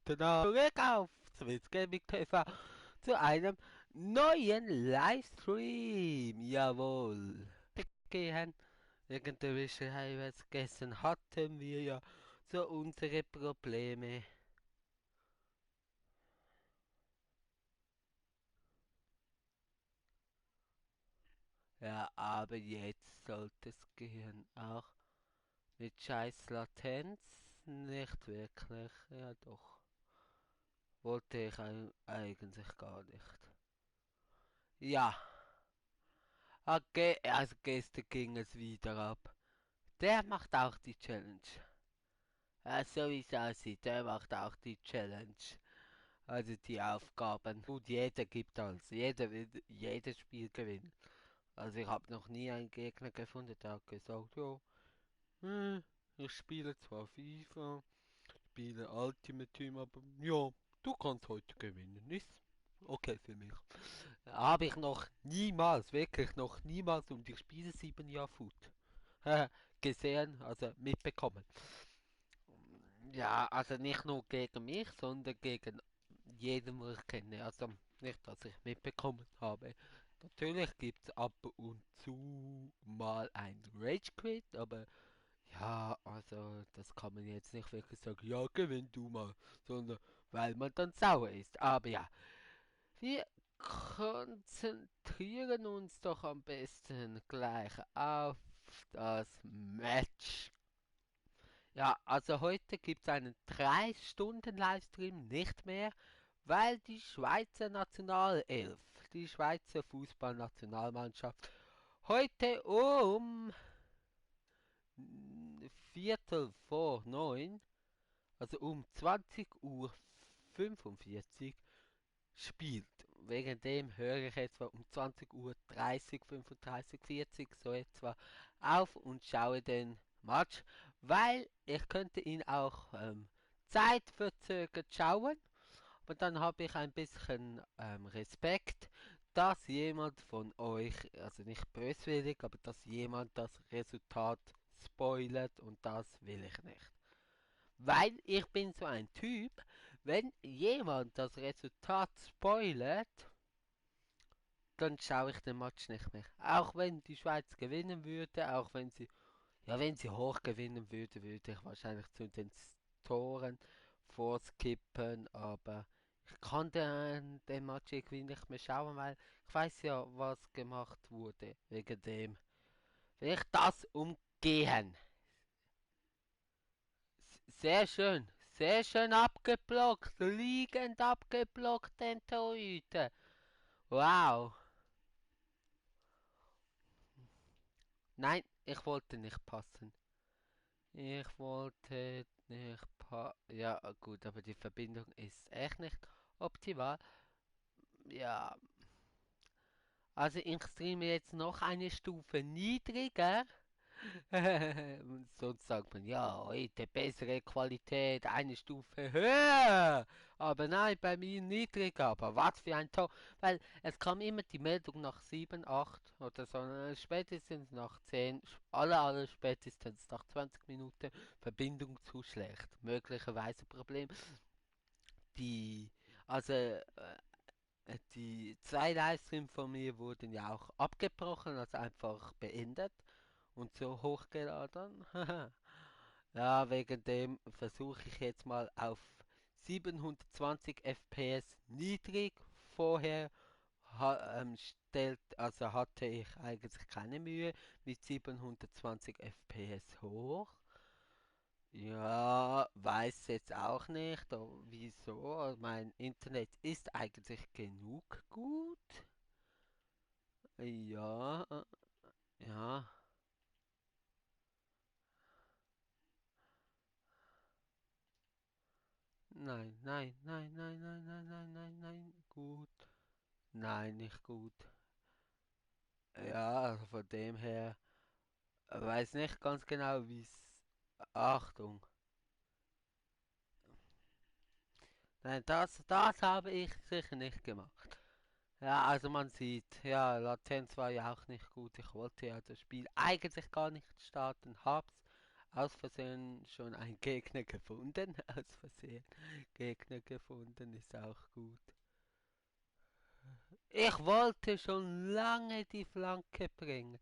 guten Abend zurück auf Swiss Gaming TV zu einem neuen Livestream. Jawohl. Gehen. Irgendwelche Highlights gestern hatten wir ja so unsere Probleme. Ja, aber jetzt sollte es gehen. Auch mit scheiß Latenz. Nicht wirklich. Ja doch. Wollte ich eigentlich gar nicht. Ja. Okay, also gestern ging es wieder ab. Der macht auch die Challenge. Ja, so wie es aussieht, der macht auch die Challenge. Also die Aufgaben. Und jeder gibt alles. Jeder will jedes Spiel gewinnen. Also ich habe noch nie einen Gegner gefunden, der hat gesagt, ja, ich spiele zwar FIFA, spiele Ultimate Team, aber ja, du kannst heute gewinnen. Ist okay für mich. Habe ich noch niemals, wirklich noch niemals und ich spiele 7 Jahre Foot. Gesehen, also mitbekommen. Ja, also nicht nur gegen mich, sondern gegen jeden, den ich kenne. Also nicht, dass ich mitbekommen habe. Natürlich gibt es ab und zu mal ein Rage Quit, aber ja, also das kann man jetzt nicht wirklich sagen, ja, gewinn du mal, sondern weil man dann sauer ist. Aber ja, wir konzentrieren uns doch am besten gleich auf das Match. Ja, also heute gibt es einen 3 Stunden Livestream, nicht mehr, weil die Schweizer Nationalelf, die Schweizer Fußballnationalmannschaft, heute um Viertel vor 9, also um 20:45 Uhr spielt. Wegen dem höre ich etwa um 20:30 Uhr, 35, 40 so etwa auf und schaue den Match, weil ich könnte ihn auch zeitverzögert schauen. Aber dann habe ich ein bisschen Respekt, dass jemand von euch, also nicht böswillig, aber dass jemand das Resultat spoilert und das will ich nicht. Weil ich bin so ein Typ, wenn jemand das Resultat spoilert, dann schaue ich den Match nicht mehr. Auch wenn die Schweiz gewinnen würde, auch wenn sie, ja, wenn sie hoch gewinnen würde, würde ich wahrscheinlich zu den Toren vorskippen, aber ich kann den Match irgendwie nicht mehr schauen, weil ich weiß ja, was gemacht wurde. Wegen dem will ich das umgehen. Sehr schön abgeblockt, liegend abgeblockt, den Torhüter. Wow. Nein, ich wollte nicht passen. Ich wollte nicht passen. Ja, gut, aber die Verbindung ist echt nicht optimal. Ja, also ich streame jetzt noch eine Stufe niedriger. Sonst sagt man, ja, heute bessere Qualität, eine Stufe höher. Aber nein, bei mir niedriger. Aber was für ein Tor. Weil es kam immer die Meldung nach 7, 8 oder so. Spätestens nach 10, aller spätestens nach 20 Minuten Verbindung zu schlecht. Möglicherweise Problem. Die, also, die 2 Livestreams von mir wurden ja auch abgebrochen, also einfach beendet und so hochgeladen. Ja, wegen dem versuche ich jetzt mal auf 720 FPS niedrig. Vorher also hatte ich eigentlich keine Mühe mit 720 FPS hoch. Ja, weiß jetzt auch nicht, wieso. Mein Internet ist eigentlich genug gut. Ja, ja. Nein. Gut. Nein, nicht gut. Ja, also von dem her weiß nicht ganz genau, wie es. Achtung. Nein, das habe ich sicher nicht gemacht. Ja, also man sieht, ja, Latenz war ja auch nicht gut. Ich wollte ja das Spiel eigentlich gar nicht starten, hab's aus Versehen schon einen Gegner gefunden. Aus Versehen Gegner gefunden ist auch gut. Ich wollte schon lange die Flanke bringen.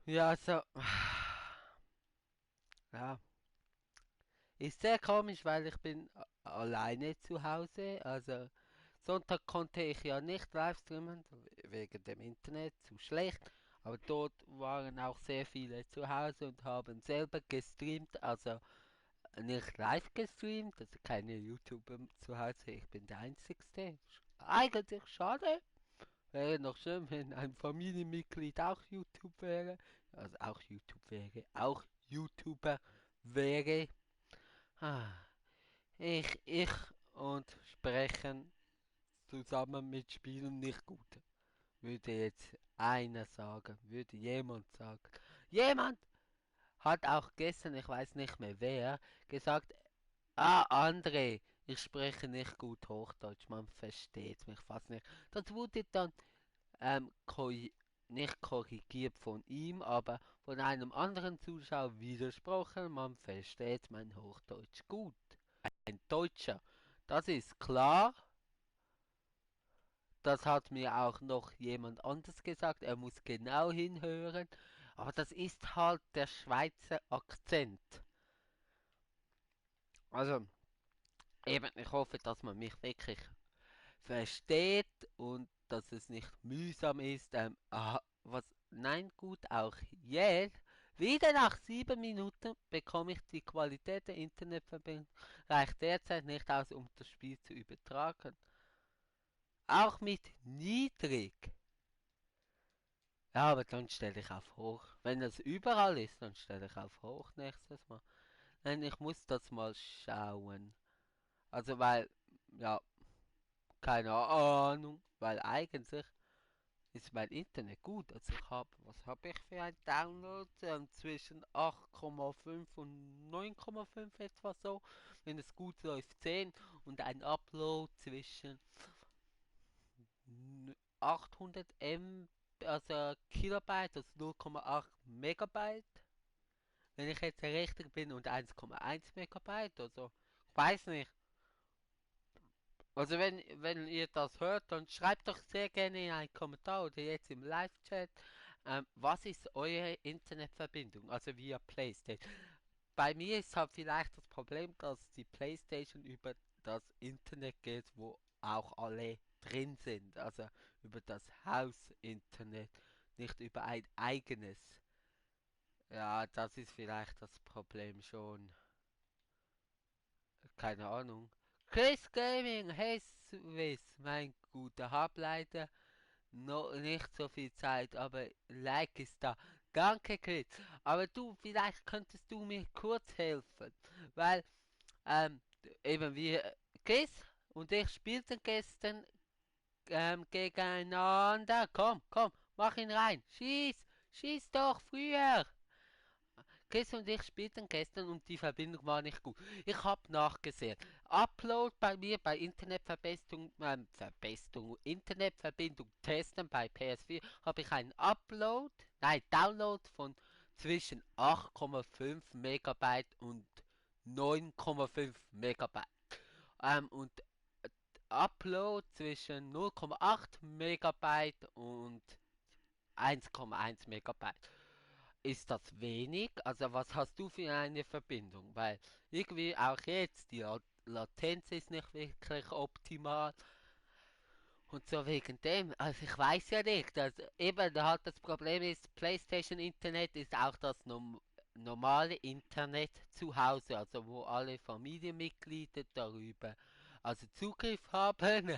Ja, so. Ja. Ist sehr komisch, weil ich bin alleine zu Hause. Also Sonntag konnte ich ja nicht live streamen, wegen dem Internet, zu schlecht. Aber dort waren auch sehr viele zu Hause und haben selber gestreamt, also nicht live gestreamt, also keine YouTuber zu Hause. Ich bin der Einzigste. Eigentlich schade. Wäre noch schön, wenn ein Familienmitglied auch YouTube wäre. Also auch YouTube wäre. Auch YouTuber wäre. Ah, ich und sprechen zusammen mit Spielen nicht gut. Würde jetzt einer sagen. Würde jemand sagen. Jemand hat auch gestern, ich weiß nicht mehr wer, gesagt, ah, André, ich spreche nicht gut Hochdeutsch, man versteht mich fast nicht. Das wurde dann nicht korrigiert von ihm, aber von einem anderen Zuschauer widersprochen. Man versteht mein Hochdeutsch gut. Ein Deutscher, das ist klar. Das hat mir auch noch jemand anders gesagt. Er muss genau hinhören. Aber das ist halt der Schweizer Akzent. Also, eben, ich hoffe, dass man mich wirklich versteht und dass es nicht mühsam ist. Nein, gut, auch jetzt. Wieder nach 7 Minuten bekomme ich die Qualität der Internetverbindung. Reicht derzeit nicht aus, um das Spiel zu übertragen. Auch mit niedrig. Ja, aber dann stelle ich auf hoch. Wenn das überall ist, dann stelle ich auf hoch nächstes Mal. Nein, ich muss das mal schauen. Also, weil, ja, keine Ahnung. Weil eigentlich ist mein Internet gut. Also ich habe, was habe ich für ein Download? Zwischen 8,5 und 9,5 etwa so. Wenn es gut läuft 10 und ein Upload zwischen 800 M, also Kilobyte, also 0,8 Megabyte. Wenn ich jetzt richtig bin und 1,1 Megabyte, also ich weiß nicht. Also wenn ihr das hört, dann schreibt doch sehr gerne in einen Kommentar oder jetzt im Live-Chat, was ist eure Internetverbindung, also via PlayStation. Bei mir ist halt vielleicht das Problem, dass die PlayStation über das Internet geht, wo auch alle drin sind, also über das Haus-Internet, nicht über ein eigenes. Ja, das ist vielleicht das Problem schon. Keine Ahnung. Chris Gaming, hey Swiss, mein guter, hab leider noch nicht so viel Zeit, aber Like ist da. Danke Chris. Aber du, vielleicht könntest du mir kurz helfen, weil ähm, eben wir, Chris und ich spielten gestern gegeneinander. Komm, komm, mach ihn rein. Schieß doch früher. Chris und ich spielten gestern und die Verbindung war nicht gut. Ich habe nachgesehen. Upload bei mir bei Internetverbindung testen bei PS4 habe ich einen Download von zwischen 8,5 Megabyte und 9,5 Megabyte. Und Upload zwischen 0,8 Megabyte und 1,1 Megabyte. Ist das wenig? Also was hast du für eine Verbindung? Weil irgendwie auch jetzt die Latenz ist nicht wirklich optimal und so wegen dem. Also ich weiß ja nicht. Also eben halt das Problem ist, PlayStation Internet ist auch das normale Internet zu Hause, also wo alle Familienmitglieder darüber also Zugriff haben.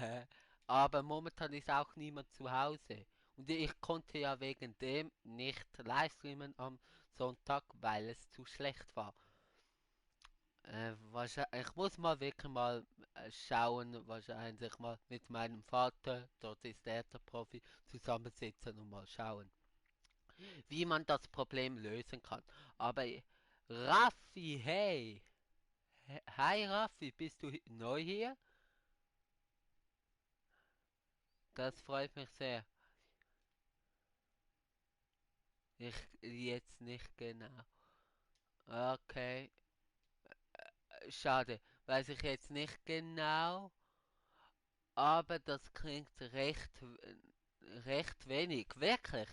Aber momentan ist auch niemand zu Hause. Und ich konnte ja wegen dem nicht livestreamen am Sonntag, weil es zu schlecht war. Ich muss mal wirklich mal schauen, wahrscheinlich mal mit meinem Vater, dort ist er der Profi, zusammensitzen und mal schauen, wie man das Problem lösen kann. Aber Raffi, hey! Hi Raffi, bist du neu hier? Das freut mich sehr. Ich jetzt nicht genau. Okay, schade. Weiß ich jetzt nicht genau, aber das klingt recht wenig. Wirklich?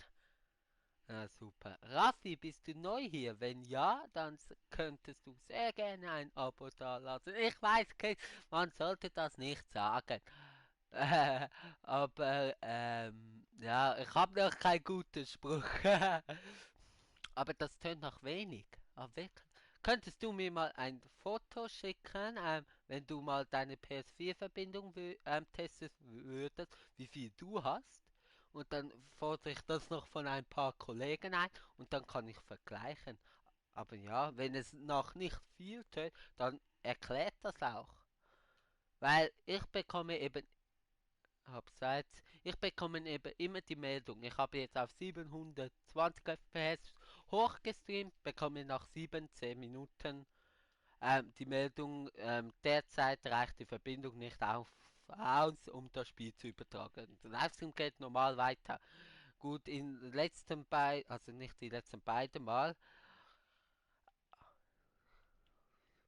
Ja, super. Raffi, bist du neu hier? Wenn ja, dann könntest du sehr gerne ein Abo da lassen. Ich weiß, okay, man sollte das nicht sagen. Aber ja, ich habe noch keinen guten Spruch. Aber das tönt nach wenig. Ah, wirklich. Könntest du mir mal ein Foto schicken, wenn du mal deine PS4-Verbindung testen würdest, wie viel du hast? Und dann fordere ich das noch von ein paar Kollegen ein und dann kann ich vergleichen. Aber ja, wenn es noch nicht viel tönt, dann erklärt das auch. Weil ich bekomme eben Abseits. Ich bekomme eben immer die Meldung. Ich habe jetzt auf 720 FPS hochgestreamt, bekomme nach 17 Minuten die Meldung, derzeit reicht die Verbindung nicht aus, um das Spiel zu übertragen. Der Livestream geht normal weiter. Gut, also nicht die letzten beiden Mal,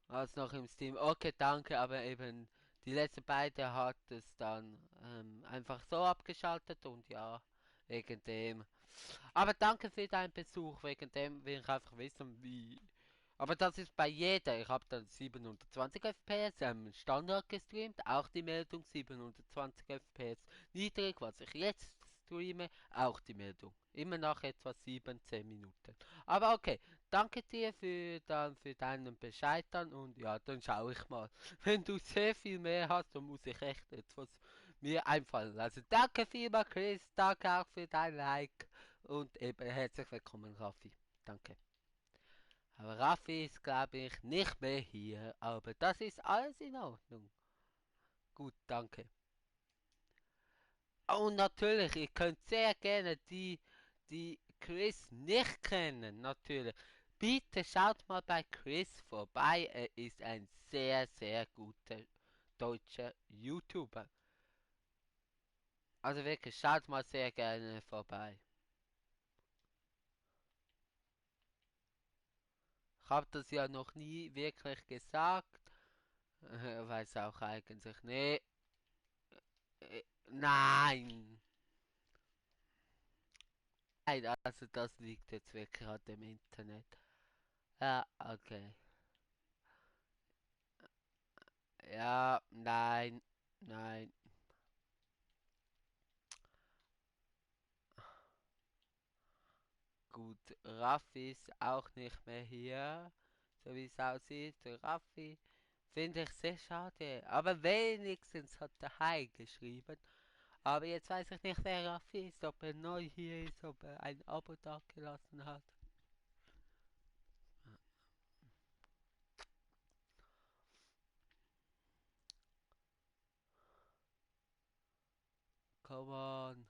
als noch im Steam. Okay, danke, aber eben die letzten beiden hat es dann einfach so abgeschaltet und ja, wegen dem. Aber danke für deinen Besuch, wegen dem will ich einfach wissen, wie. Aber das ist bei jeder. Ich habe dann 720 FPS Standard gestreamt, auch die Meldung 720 FPS niedrig, was ich jetzt streame, auch die Meldung. Immer nach etwa 17 Minuten. Aber okay, danke dir für deinen Bescheid dann und ja, dann schaue ich mal. Wenn du sehr viel mehr hast, dann muss ich echt etwas mir einfallen lassen. Danke vielmals, Chris. Danke auch für dein Like und eben herzlich willkommen, Raffi. Danke. Aber Raffi ist, glaube ich, nicht mehr hier. Aber das ist alles in Ordnung. Gut, danke. Oh, und natürlich, ihr könnt sehr gerne die Chris nicht kennen, natürlich. Bitte schaut mal bei Chris vorbei. Er ist ein sehr, sehr guter deutscher YouTuber. Also wirklich, schaut mal sehr gerne vorbei. Ich habe das ja noch nie wirklich gesagt. Weiß auch eigentlich. Nee, nein. Nein, also das liegt jetzt wirklich an dem Internet. Ja, okay. Ja, nein, nein. Gut, Raffi ist auch nicht mehr hier, so wie es aussieht. Raffi finde ich sehr schade. Aber wenigstens hat er Hi geschrieben. Aber jetzt weiß ich nicht, wer Raffi ist, ob er neu hier ist, ob er ein Abo dagelassen hat. Come on.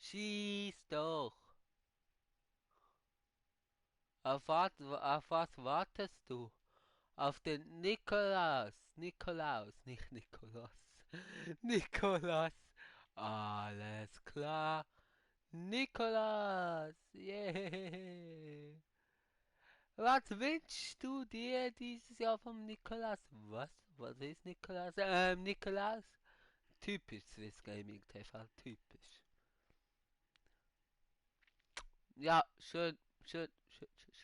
Schieß doch. Auf was wartest du? Auf den Nikolaus. Nikolaus, nicht Nikolaus. Nikolaus. Alles klar. Nikolaus. Yeah. Was wünschst du dir dieses Jahr vom Nikolaus? Was? Was ist Nikolaus? Nikolaus? Typisch Swiss Gaming TV. Typisch. Ja, schön, schön, schön, schön,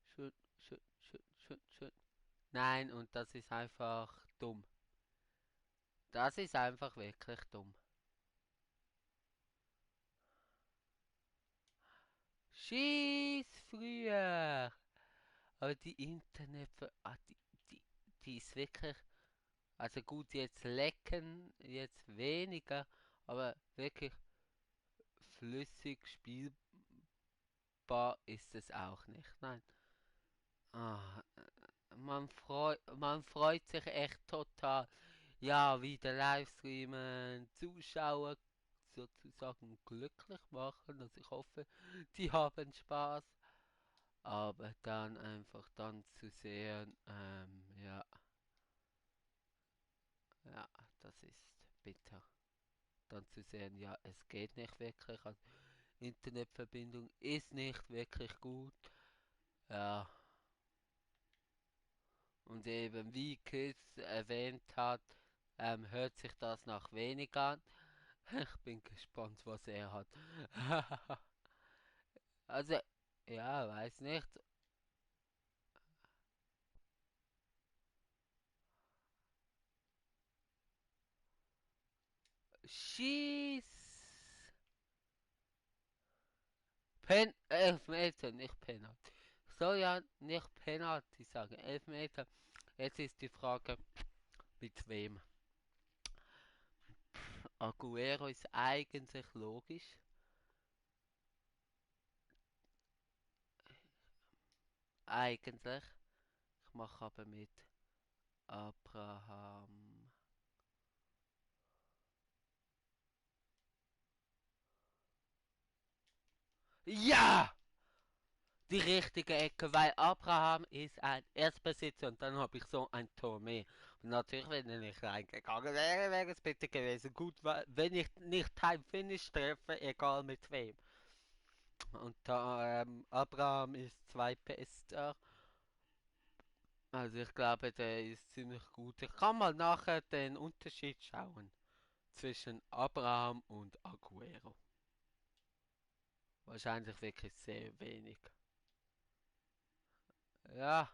schön, schön, schön, schön, schön. Nein, und das ist einfach dumm. Das ist einfach wirklich dumm. Schieß früher! Aber die die ist wirklich, also gut, jetzt lecken, jetzt weniger, aber wirklich flüssig spielbar ist es auch nicht. Nein. Ah, man freut sich echt total. Ja, wieder Livestreamen, Zuschauer sozusagen glücklich machen. Also ich hoffe, die haben Spaß. Aber dann einfach dann zu sehen, ja, ja, das ist bitter. Dann zu sehen, ja, es geht nicht wirklich. Also Internetverbindung ist nicht wirklich gut. Ja. Und eben wie Chris erwähnt hat, hört sich das nach wenig an. Ich bin gespannt, was er hat. Also, ja, weiß nicht. Schieß! Elfmeter, nicht Penalty. Ich soll ja nicht Penalty sagen, Elfmeter. Jetzt ist die Frage, mit wem? Aguero ist eigentlich logisch. Eigentlich. Ich mache aber mit Abraham. Ja! Die richtige Ecke, weil Abraham ist ein Erstbesitzer und dann habe ich so ein Tor mehr. Und natürlich, wenn er nicht reingegangen wäre, wäre es bitte gewesen. Gut, wenn ich nicht Time Finish treffe, egal mit wem. Und da Abraham ist zweitbester. Also ich glaube, der ist ziemlich gut. Ich kann mal nachher den Unterschied schauen zwischen Abraham und Aguero. Wahrscheinlich wirklich sehr wenig. Ja,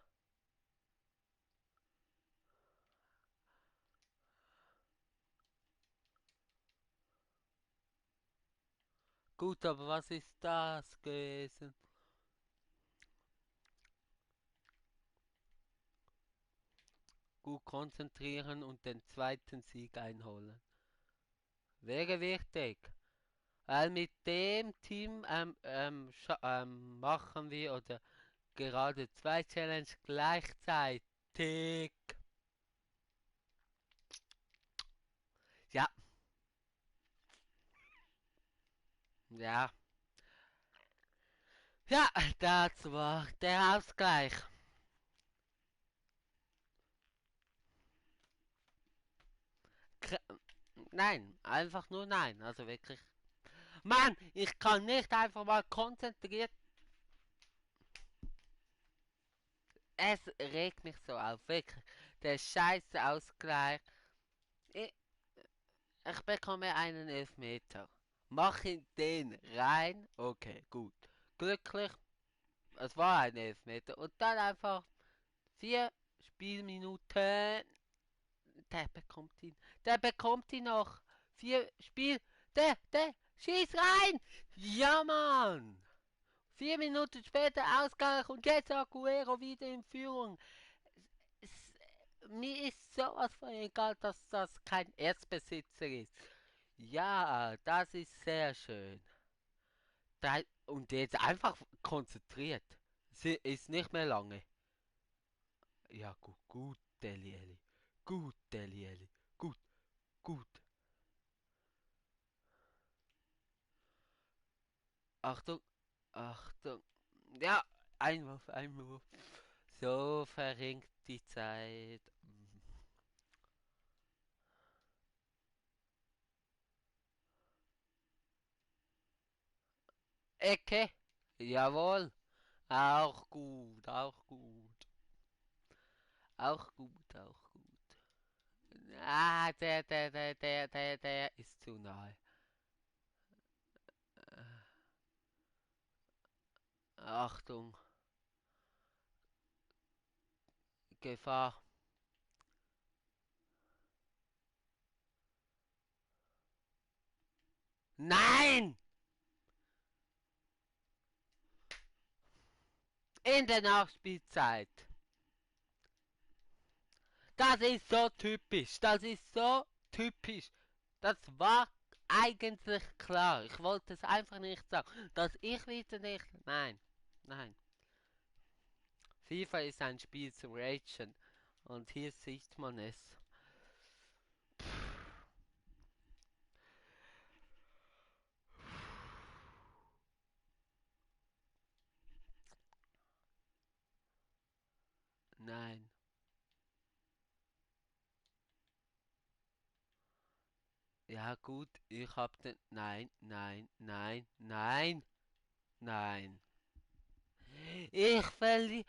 gut, aber was ist das gewesen? Gut konzentrieren und den zweiten Sieg einholen. Wäre wichtig. Weil mit dem Team machen wir oder gerade zwei Challenges gleichzeitig. Ja, ja, ja, das war der Ausgleich. K Nein, einfach nur nein. Also wirklich. Mann, ich kann nicht einfach mal konzentriert. Es regt mich so auf, wirklich. Der scheiß Ausgleich. Ich, ich bekomme einen Elfmeter. Mach ihn den rein. Okay, gut. Glücklich. Es war ein Elfmeter. Und dann einfach 4 Spielminuten. Der bekommt ihn. Der bekommt ihn noch. 4 Spiel. Der. Schieß rein. Ja, Mann. 4 Minuten später Ausgleich und jetzt Aguero wieder in Führung. Mir ist sowas von egal, dass das kein Erstbesitzer ist. Ja, das ist sehr schön. Und jetzt einfach konzentriert. Sie ist nicht mehr lange. Ja, gut, gut, Delieli. Gut, Delieli. Gut, gut. Achtung, Achtung. Ja, Einwurf, Einwurf. So verringt die Zeit. Ecke. Jawohl. Auch gut, auch gut. Auch gut, auch gut. Ah, der ist zu nahe. Achtung, Gefahr. Nein! In der Nachspielzeit. Das ist so typisch. Das ist so typisch. Das war eigentlich klar. Ich wollte es einfach nicht sagen. Dass ich wieder nicht. Nein. Nein. FIFA ist ein Spiel zum Ragen. Und hier sieht man es. Nein. Ja gut, ich hab den... Nein, nein, nein, nein, nein. Ich verliere...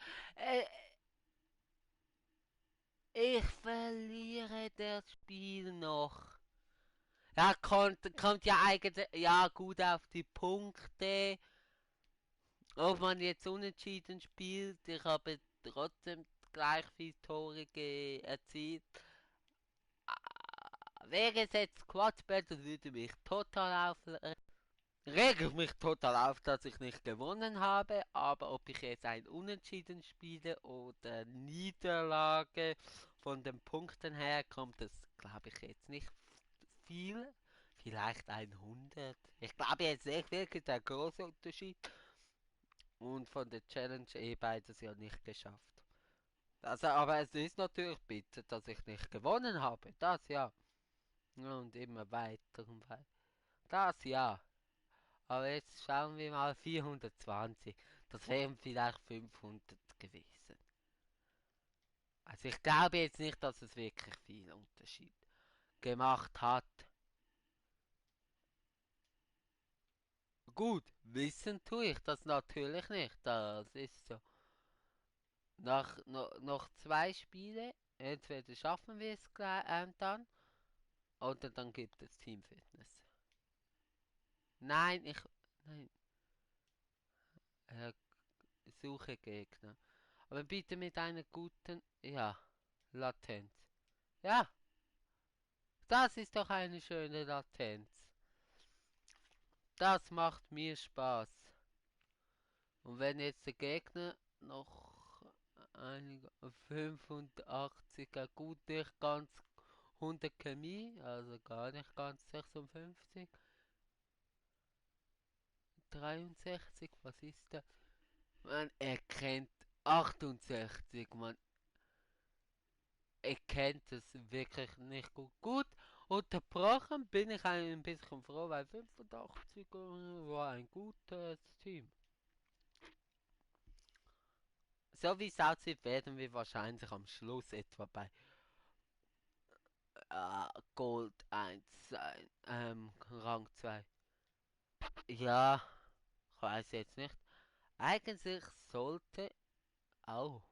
ich verliere das Spiel noch. Ja, kommt ja eigentlich... Ja gut auf die Punkte. Ob man jetzt unentschieden spielt, ich habe trotzdem gleich viele Tore erzielt. Wäre es jetzt Quatschbett, das würde mich total rege ich mich total auf, dass ich nicht gewonnen habe, aber ob ich jetzt ein Unentschieden spiele oder Niederlage von den Punkten her, kommt das, glaube ich, jetzt nicht viel. Vielleicht 100. Ich glaube jetzt nicht wirklich der große Unterschied. Und von der Challenge beides ja nicht geschafft. Also, aber es ist natürlich bitter, dass ich nicht gewonnen habe. Das ja. Ja, und immer weiter und weiter. Das ja. Aber jetzt schauen wir mal 420. Das wären vielleicht 500 gewesen. Also ich glaube jetzt nicht, dass es wirklich viel Unterschied gemacht hat. Gut, wissen tue ich das natürlich nicht. Das ist so. Noch zwei Spiele. Entweder schaffen wir es gleich dann oder dann gibt es Team Fitness. Nein, nein, äh, suche Gegner. Aber bitte mit einer guten, ja, Latenz. Ja, das ist doch eine schöne Latenz. Das macht mir Spaß. Und wenn jetzt der Gegner noch einige 85er, gut nicht ganz 100 Chemie, also gar nicht ganz 56. 63, was ist da? Man erkennt 68, man erkennt es wirklich nicht gut. Gut, unterbrochen bin ich ein bisschen froh, weil 85 war ein gutes Team. So wie es aussieht, werden wir wahrscheinlich am Schluss etwa bei Gold 1 sein, Rang 2. Ja, ich weiß jetzt nicht. Eigentlich sollte auch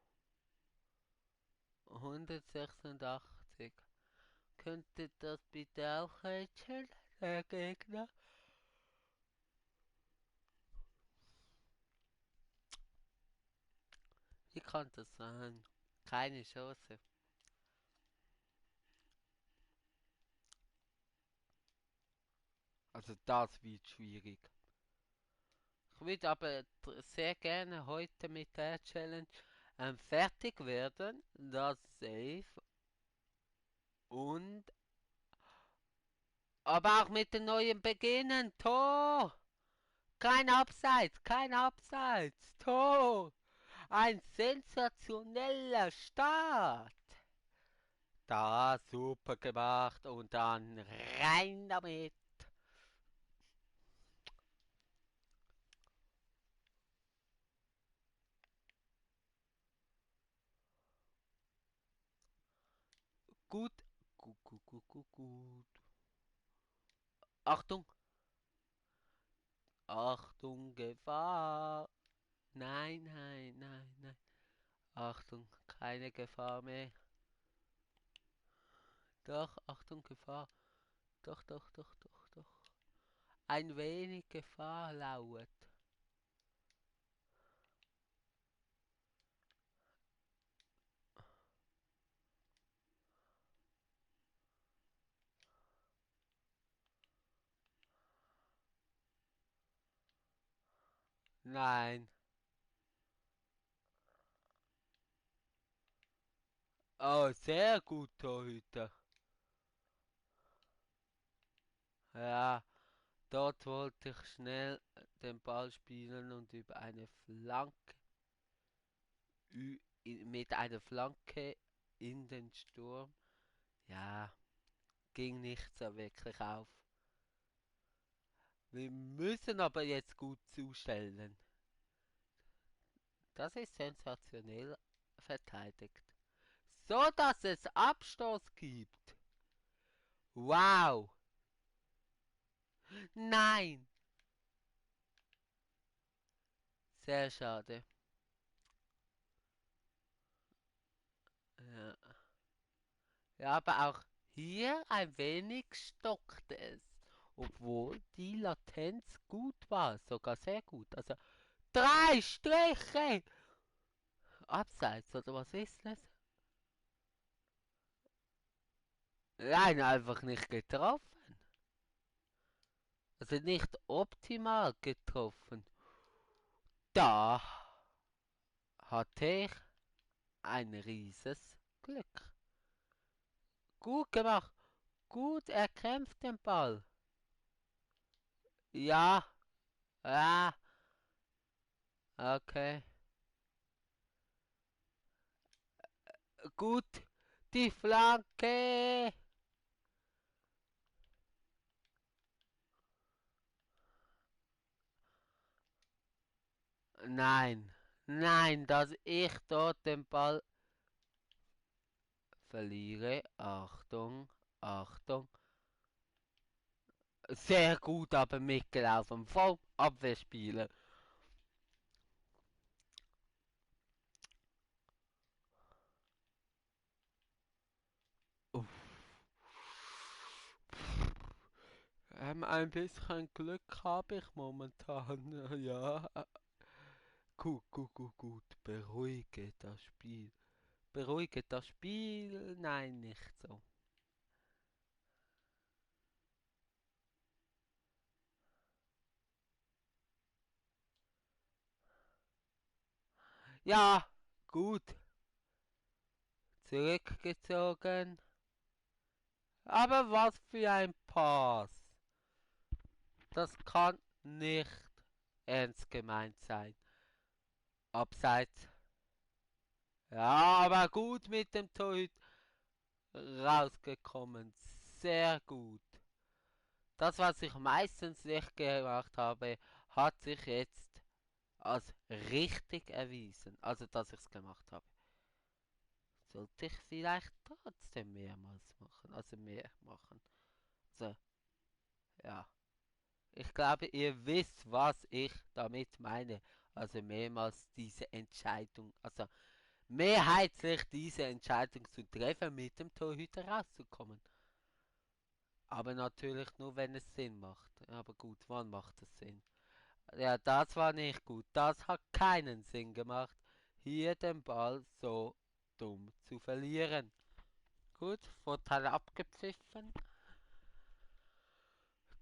186. Könnte das bitte auch rechnen, der Gegner? Wie kann das sein? Keine Chance. Also das wird schwierig. Ich würde aber sehr gerne heute mit der Challenge fertig werden. Das safe. Und aber auch mit den neuen Beginnen. Tor! Kein Abseits, kein Abseits. Tor! Ein sensationeller Start. Da, super gemacht. Und dann rein damit. Gut. Gut, gut, gut, gut, gut. Achtung. Achtung, Gefahr. Nein, nein, nein, nein. Achtung, keine Gefahr mehr. Doch, Achtung, Gefahr. Doch, doch, doch, doch, doch. Ein wenig Gefahr lauert. Nein. Oh, sehr gut, Torhüter. Ja, dort wollte ich schnell den Ball spielen und über eine Flanke, mit einer Flanke in den Sturm. Ja, ging nicht so wirklich auf. Wir müssen aber jetzt gut zustellen. Das ist sensationell verteidigt. So dass es Abstoß gibt. Wow. Nein! Sehr schade. Ja. Ja, aber auch hier ein wenig stockte es. Obwohl die Latenz gut war, sogar sehr gut. Also 3 Striche! Abseits, oder was ist das? Nein, einfach nicht getroffen. Also nicht optimal getroffen. Da hatte ich ein rieses Glück. Gut gemacht. Gut erkämpft den Ball. Ja, ja, okay. Gut, die Flanke. Nein, nein, dass ich dort den Ball verliere. Achtung, Achtung. Sehr gut aber mitgelaufen vom Abwehrspieler. Uff. Ein bisschen Glück habe ich momentan. Ja, gut, gut, gut, gut. Beruhige das Spiel. Beruhige das Spiel. Nein, nicht so. Ja, gut. Zurückgezogen. Aber was für ein Pass. Das kann nicht ernst gemeint sein. Abseits. Ja, aber gut mit dem Torhüter rausgekommen. Sehr gut. Das, was ich meistens nicht gemacht habe, hat sich jetzt als richtig erwiesen. Also, dass ich es gemacht habe. Sollte ich vielleicht trotzdem mehrmals machen. Also mehr machen. Also, ja. Ich glaube, ihr wisst, was ich damit meine. Also mehrmals diese Entscheidung, also mehrheitlich diese Entscheidung zu treffen, mit dem Torhüter rauszukommen. Aber natürlich nur, wenn es Sinn macht. Aber gut, wann macht es Sinn? Ja, das war nicht gut. Das hat keinen Sinn gemacht, hier den Ball so dumm zu verlieren. Gut, Vorteil abgepfiffen.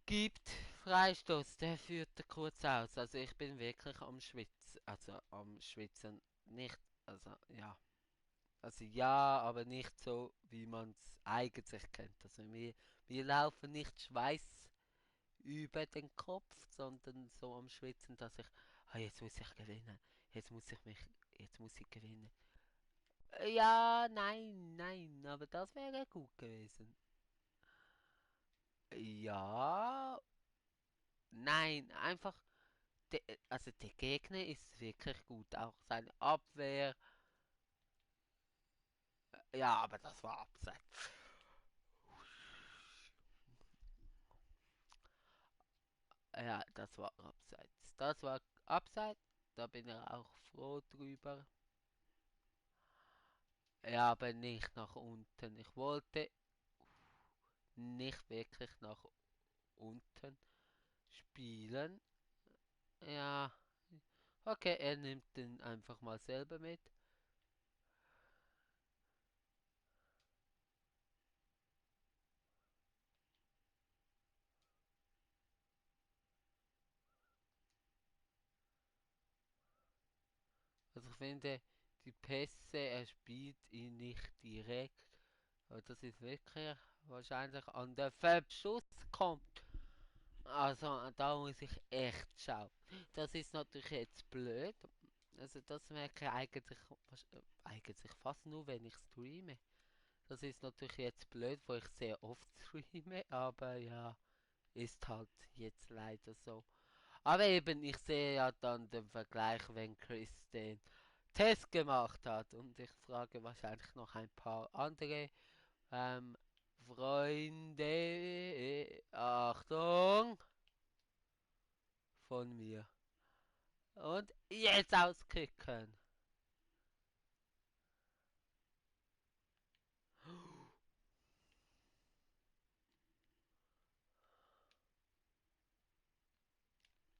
Gibt Freistoß, der führte kurz aus. Also ich bin wirklich am Schwitzen. Also am Schwitzen nicht, also ja. Also ja, aber nicht so, wie man es eigentlich kennt. Also wir laufen nicht Schweiß über den Kopf, sondern so am Schwitzen, dass ich, jetzt muss ich gewinnen. Jetzt muss ich mich, jetzt muss ich gewinnen. Ja, nein, nein, aber das wäre gut gewesen. Ja, nein, einfach, also der Gegner ist wirklich gut, auch seine Abwehr. Ja, aber das war abseits. Ja, das war abseits. Das war abseits, da bin ich auch froh drüber. Ja, aber nicht nach unten. Ich wollte nicht wirklich nach unten spielen. Ja, okay, er nimmt den einfach mal selber mit. Also ich finde, die Pässe, er spielt ihn nicht direkt. Aber das ist wirklich wahrscheinlich an der Verbschuss kommt. Also da muss ich echt schauen. Das ist natürlich jetzt blöd. Also das merke ich eigentlich fast nur, wenn ich streame. Das ist natürlich jetzt blöd, wo ich sehr oft streame, aber ja, ist halt jetzt leider so. Aber eben, ich sehe ja dann den Vergleich, wenn Chris den Test gemacht hat und ich frage wahrscheinlich noch ein paar andere Freunde. Achtung! von mir. Und jetzt auskicken.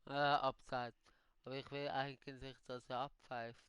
Abseits. Aber ich will eigentlich, dass er abpfeift.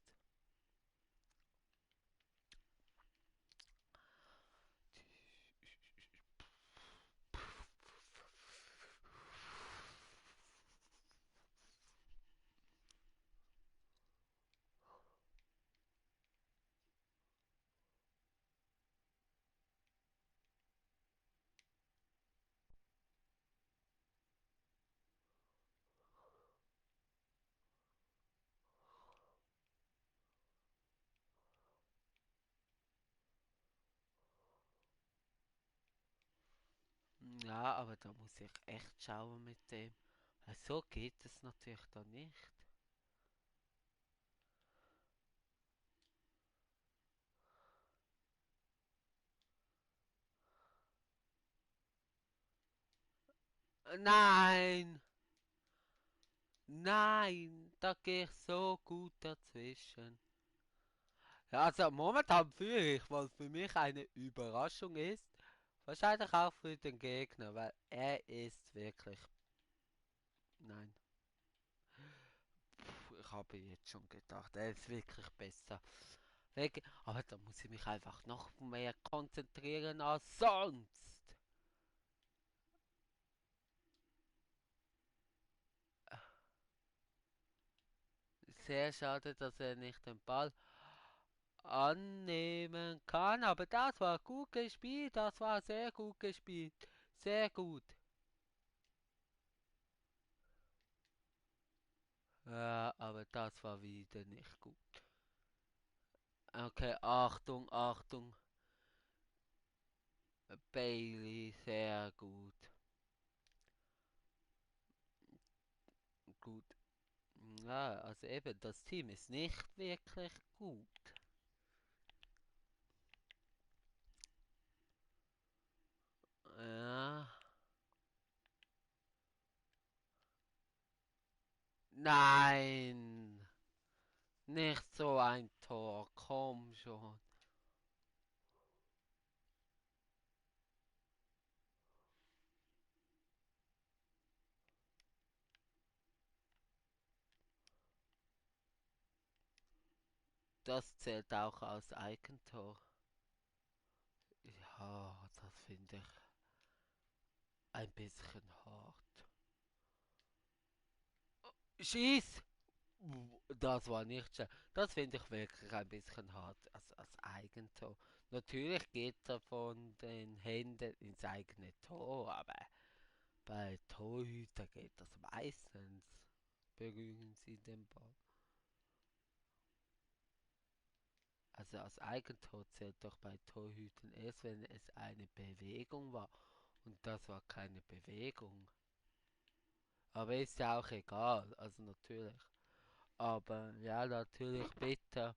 Ja, aber da muss ich echt schauen mit dem. Weil so geht es natürlich dann nicht. Nein! Nein! Da gehe ich so gut dazwischen. Ja, also momentan fühle ich, was für mich eine Überraschung ist. Wahrscheinlich auch für den Gegner, weil er ist wirklich. Nein. Ich habe jetzt schon gedacht, er ist wirklich besser. Aber da muss ich mich einfach noch mehr konzentrieren als sonst. Sehr schade, dass er nicht den Ball annehmen kann, aber das war gut gespielt, das war sehr gut gespielt. Sehr gut. Ja, aber das war wieder nicht gut. Okay, Achtung, Achtung. Bailey, sehr gut. Gut. Ja, also eben, das Team ist nicht wirklich gut. Ja. Nein. Nicht so ein Tor, komm schon. Das zählt auch als Eigentor. Ja, das finde ich ein bisschen hart. Schieß! Das war nicht schön. Das finde ich wirklich ein bisschen hart als Eigentor. Natürlich geht er von den Händen ins eigene Tor, aber bei Torhüter geht das meistens. Berühren sie den Ball. Also als Eigentor zählt doch bei Torhütern erst, wenn es eine Bewegung war. Und das war keine Bewegung. Aber ist ja auch egal, also natürlich. Aber ja, natürlich bitter.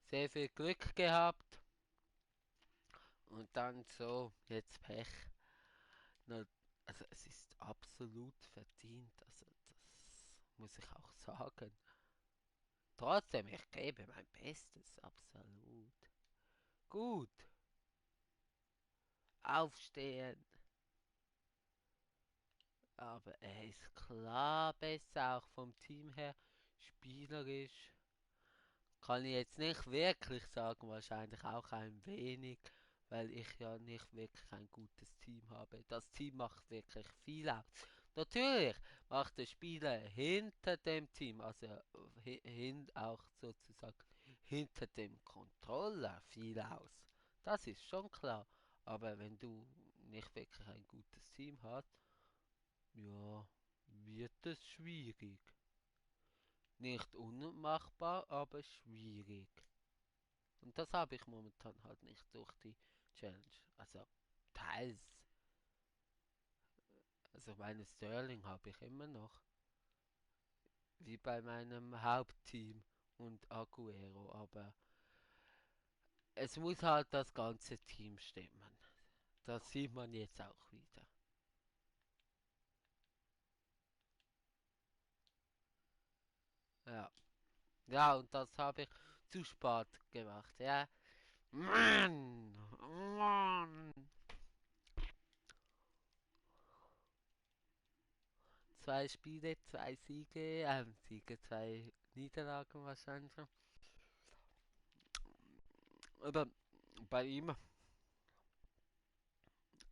Sehr viel Glück gehabt. Und dann so, jetzt Pech. Also es ist absolut verdient. Also das muss ich auch sagen. Trotzdem, ich gebe mein Bestes, absolut. Gut, aufstehen. Aber er ist klar besser, auch vom Team her. Spielerisch kann ich jetzt nicht wirklich sagen, wahrscheinlich auch ein wenig, weil ich ja nicht wirklich ein gutes Team habe. Das Team macht wirklich viel aus. Natürlich macht der Spieler hinter dem Team, also auch sozusagen hinter dem Controller viel aus. Das ist schon klar. Aber wenn du nicht wirklich ein gutes Team hast, ja, wird es schwierig. Nicht unmachbar, aber schwierig. Und das habe ich momentan halt nicht durch die Challenge. Also teils. Also meine Sterling habe ich immer noch. Wie bei meinem Hauptteam und Aguero. Aber es muss halt das ganze Team stimmen. Das sieht man jetzt auch wieder. Ja, und das habe ich zu spät gemacht, ja. Mann! Mann! Zwei Spiele, zwei Siege, Siege, zwei Niederlagen wahrscheinlich. Aber bei ihm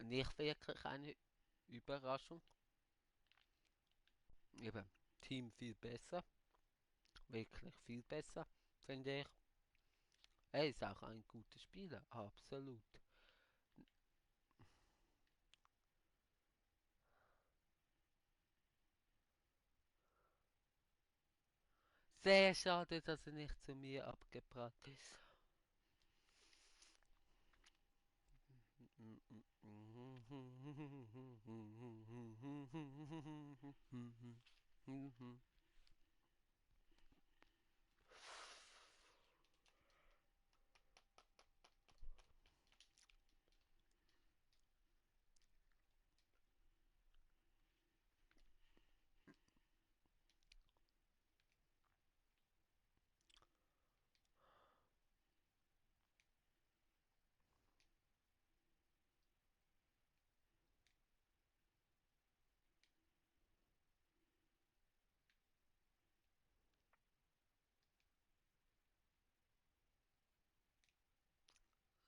nicht wirklich eine Überraschung. Eben, Team viel besser, wirklich viel besser, finde ich. Er ist auch ein guter Spieler, absolut. Sehr schade, dass er nicht zu mir abgebracht ist.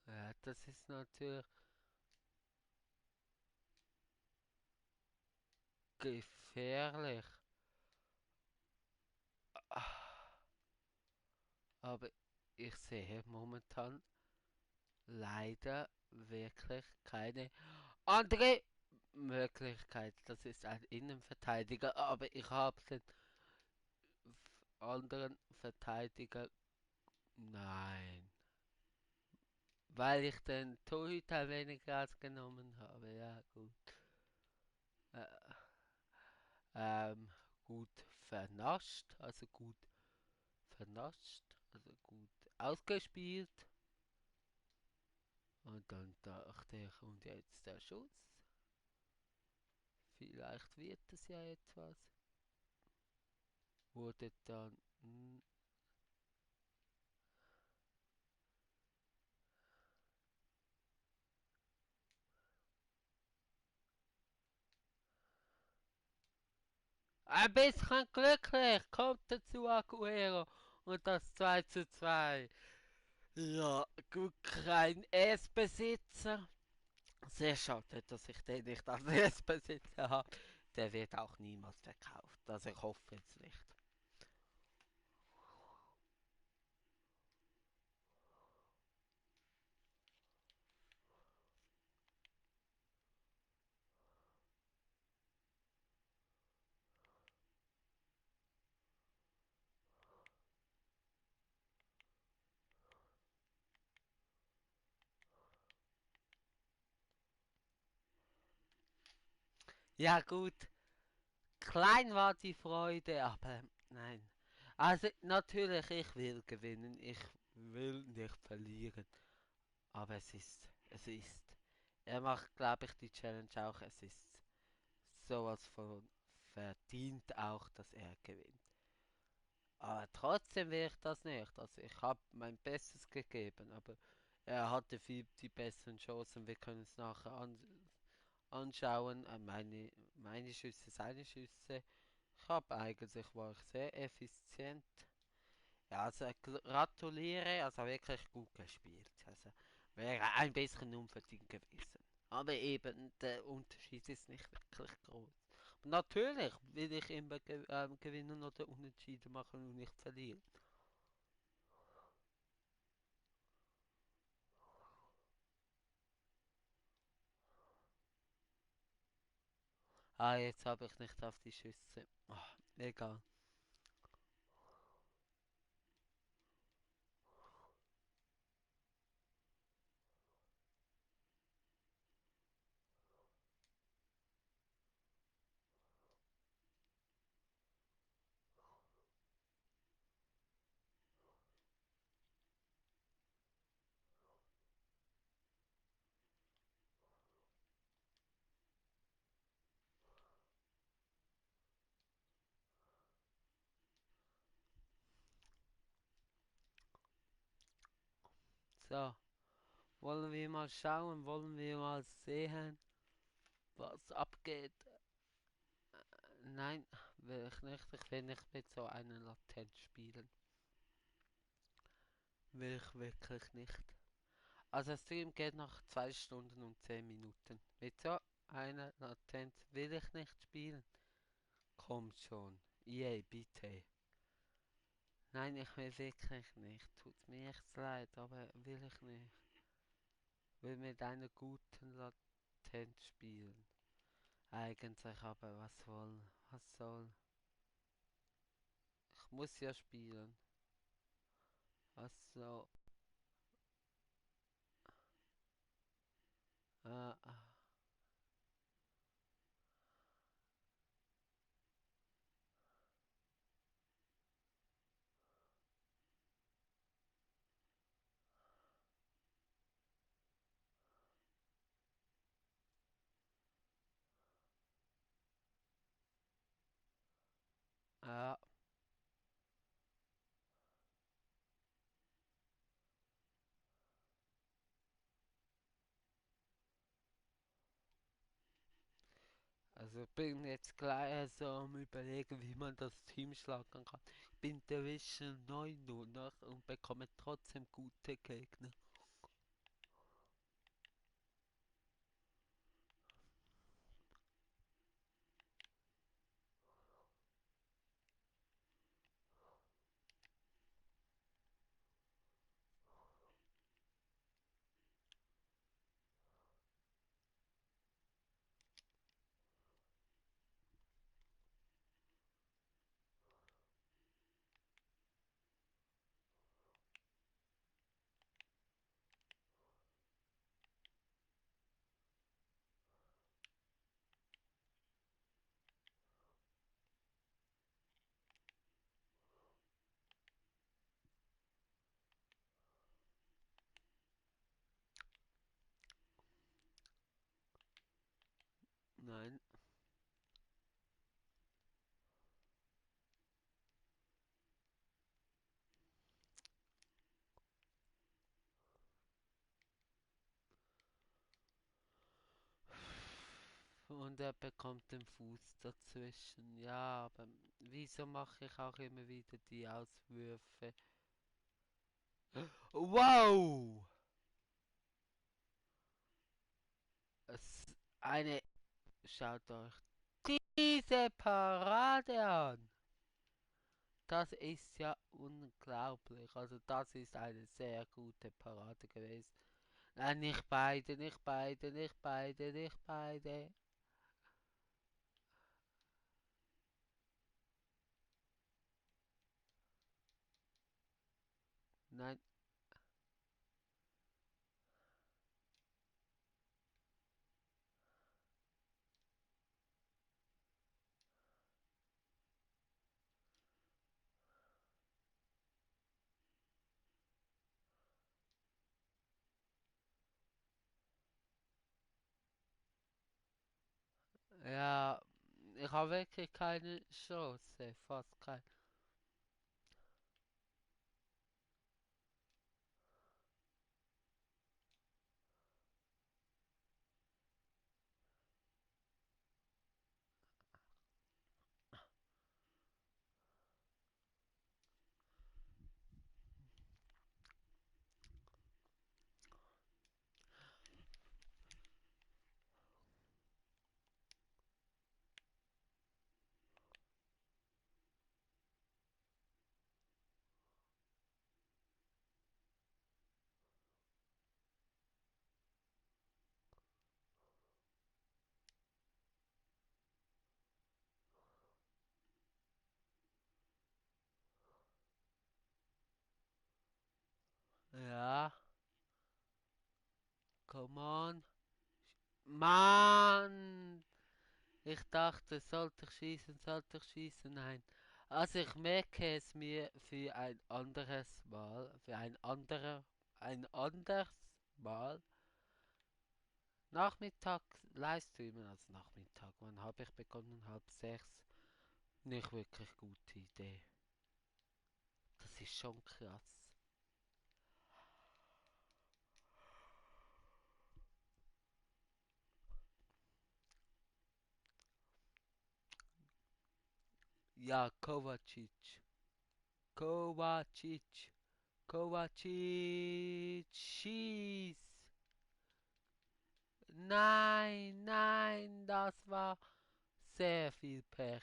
Ja, das ist natürlich gefährlich. Aber ich sehe momentan leider wirklich keine andere Möglichkeit. Das ist ein Innenverteidiger, aber ich habe den anderen Verteidiger. Nein. Weil ich den Torhüter weniger genommen habe. Ja, gut. Äh, gut vernascht, also gut vernascht, also gut ausgespielt. Und dann dachte ich, und jetzt der Schuss. Vielleicht wird es ja etwas. Wurde dann ein bisschen glücklich. Kommt dazu Aguero. Und das 2:2. Ja, gut, kein S-Besitzer. Sehr schade, dass ich den nicht als S-Besitzer habe. Der wird auch niemals verkauft. Also ich hoffe jetzt nicht. Ja gut, klein war die Freude, aber nein. Also natürlich, ich will gewinnen, ich will nicht verlieren. Aber es ist. Er macht, glaube ich, die Challenge auch. Es ist sowas von verdient auch, dass er gewinnt. Aber trotzdem will ich das nicht. Also ich habe mein Bestes gegeben, aber er hatte viel die besseren Chancen. Wir können es nachher anschauen. Meine Schüsse, seine Schüsse. War ich sehr effizient. Ja, also gratuliere, also wirklich gut gespielt. Also wäre ein bisschen unverdient gewesen. Aber eben, der Unterschied ist nicht wirklich groß. Natürlich will ich immer gewinnen oder unentschieden machen und nicht verlieren. Ah, jetzt habe ich nicht auf die Schüsse. Ah, egal. So, wollen wir mal schauen, wollen wir mal sehen, was abgeht. Nein, will ich nicht. Ich will nicht mit so einer Latenz spielen. Will ich wirklich nicht. Also der Stream geht nach 2 Stunden und 10 Minuten. Mit so einer Latenz will ich nicht spielen. Kommt schon. Yay, bitte. Nein, ich will wirklich nicht. Tut mir echt leid, aber will ich nicht. Will mit einer guten Latenz spielen. Eigentlich, aber was soll? Was soll? Ich muss ja spielen. Was so? Äh, äh, also ich bin jetzt gleich so am überlegen, wie man das Team schlagen kann. Ich bin Division 9 nur noch und bekomme trotzdem gute Gegner. Nein. Und er bekommt den Fuß dazwischen. Ja, aber wieso mache ich auch immer wieder die Auswürfe? Wow! Es eine. Schaut euch diese Parade an! Das ist ja unglaublich. Also das ist eine sehr gute Parade gewesen. Nein, nicht beide, nicht beide, nicht beide, nicht beide. Nein, ja, ich habe wirklich keine Chance, fast keine. Ja, come on. Mann! Ich dachte, sollte ich schießen? Nein. Also ich merke es mir für ein anderes Mal, für ein anderes Mal. Nachmittag Livestreamen, also Nachmittag. Wann habe ich begonnen? Halb 6. Nicht wirklich gute Idee. Das ist schon krass. Ja, Kovacic. Kovacic. Kovacic. Schieß. Nein, nein, das war sehr viel Pech.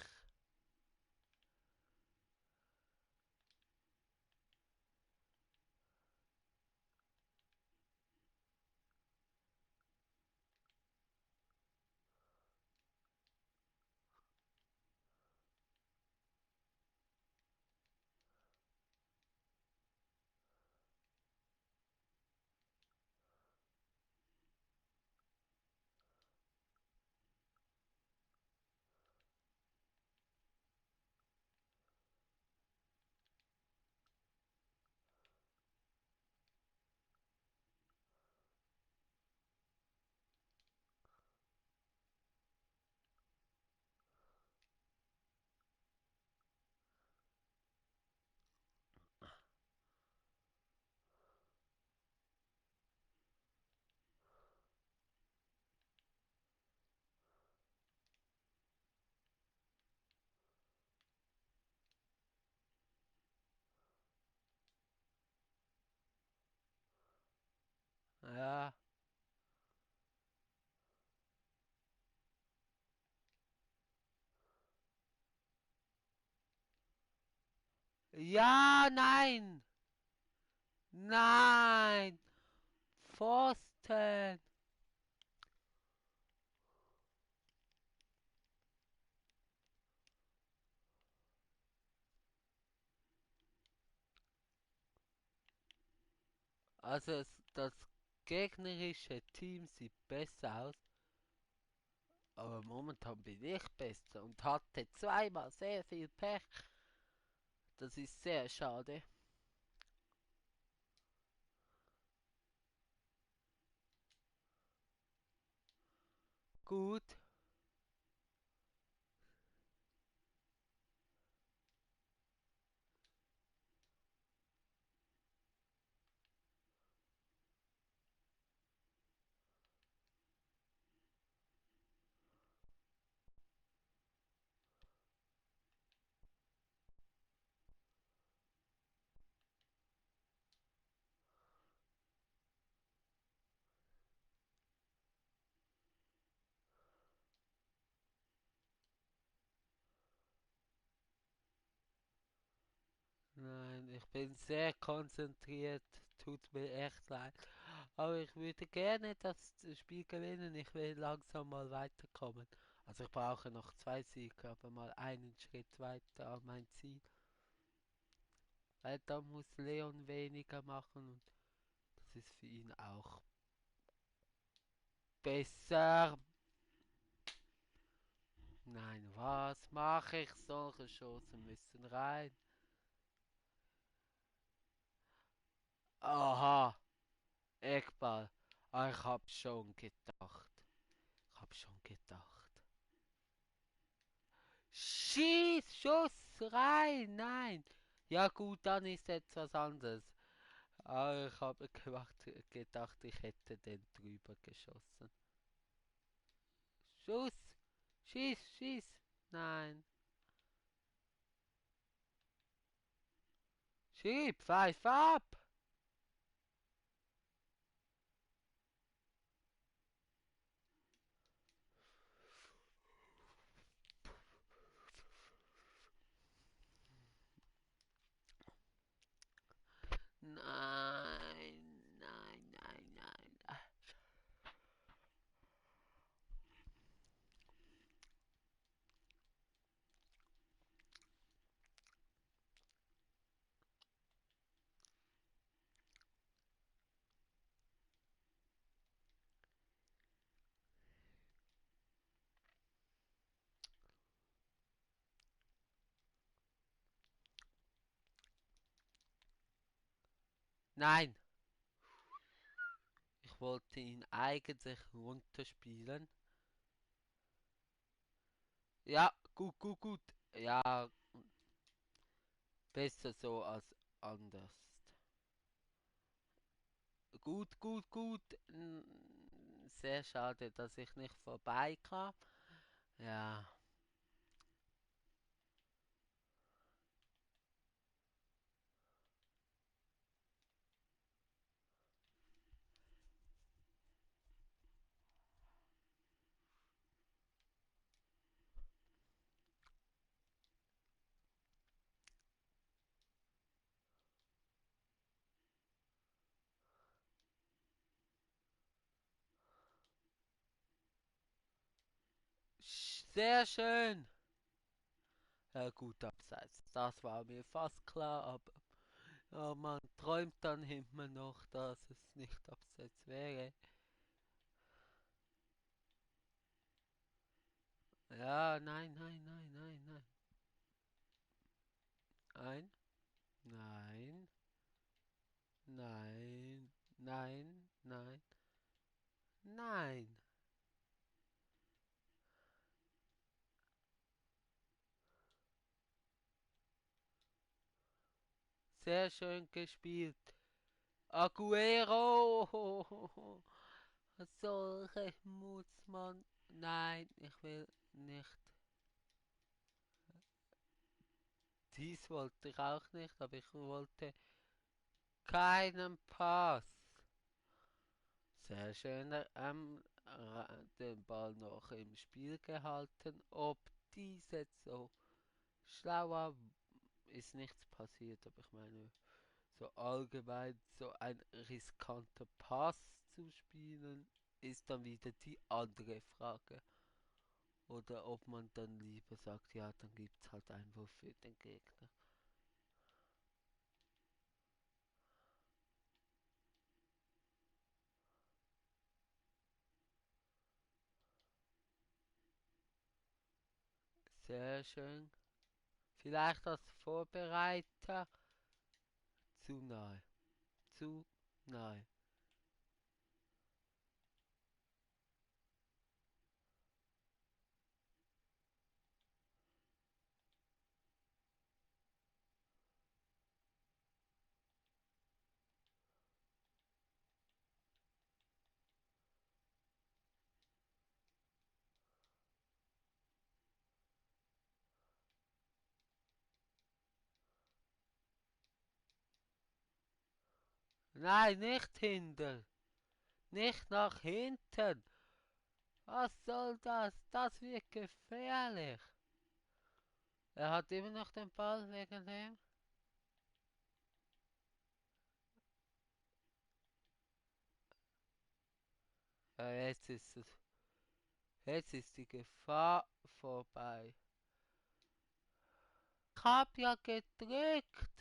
Ja. Ja, nein. Nein. Pfosten. Also das gegnerische Team sieht besser aus, aber momentan bin ich besser und hatte zweimal sehr viel Pech. Das ist sehr schade. Gut. Nein, ich bin sehr konzentriert. Tut mir echt leid. Aber ich würde gerne das Spiel gewinnen. Ich will langsam mal weiterkommen. Also ich brauche noch zwei Siege, aber mal einen Schritt weiter an mein Ziel. Weil dann muss Leon weniger machen und das ist für ihn auch besser. Nein, was mache ich? Solche Chancen müssen rein. Aha, Eckball. Ah, ich hab schon gedacht. Ich hab schon gedacht. Schieß, Schuss rein, nein. Ja gut, dann ist etwas anderes. Aber ich habe gedacht, ich hätte den drüber geschossen. Schuss, schieß, schieß. Nein. Schieb, pfeif ab. Nein, nein, nein, nein. Nein, ich wollte ihn eigentlich runterspielen. Ja, gut, gut, gut. Ja, besser so als anders. Gut, gut, gut. Sehr schade, dass ich nicht vorbeikam. Ja, Sehr schön. Ja, gut, abseits. Das war mir fast klar, aber ja, man träumt dann immer noch, dass es nicht abseits wäre. Ja, nein, nein, nein, nein, nein. Nein, nein, nein, nein, nein, nein. Sehr schön gespielt. Aguero! Solche muss man. Nein, ich will nicht. Dies wollte ich auch nicht, aber ich wollte keinen Pass. Sehr schön den Ball noch im Spiel gehalten. Ob dies jetzt so schlau war, ist nichts passiert, aber ich meine, so allgemein so ein riskanter Pass zu spielen, ist dann wieder die andere Frage. Oder ob man dann lieber sagt, ja, dann gibt's halt Einwurf für den Gegner. Sehr schön. Vielleicht als Vorbereiter zu nahe. Zu nahe. Nein, nicht hinter. Nicht nach hinten. Was soll das? Das wird gefährlich. Er hat immer noch den Ball wegen dem. Ja, Jetzt ist die Gefahr vorbei. Ich hab ja gedrückt.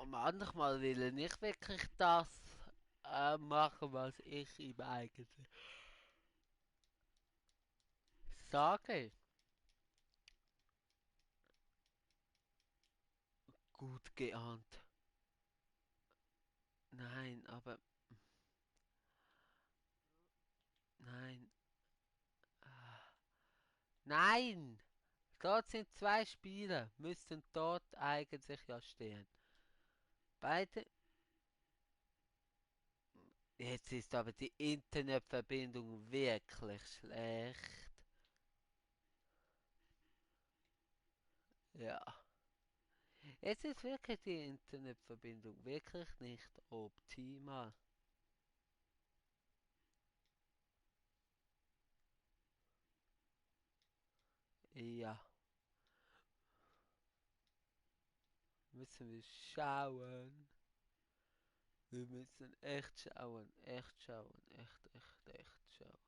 Manchmal will er nicht wirklich das machen, was ich ihm eigentlich sage. Gut geahnt. Nein, aber nein. Nein! Dort sind zwei Spieler, müssten dort eigentlich ja stehen. Beide. Jetzt ist aber die Internetverbindung wirklich schlecht. Ja. Jetzt ist wirklich die Internetverbindung wirklich nicht optimal. Ja. Müssen wir schauen. Wir müssen echt schauen. Echt schauen. Echt, echt, echt schauen.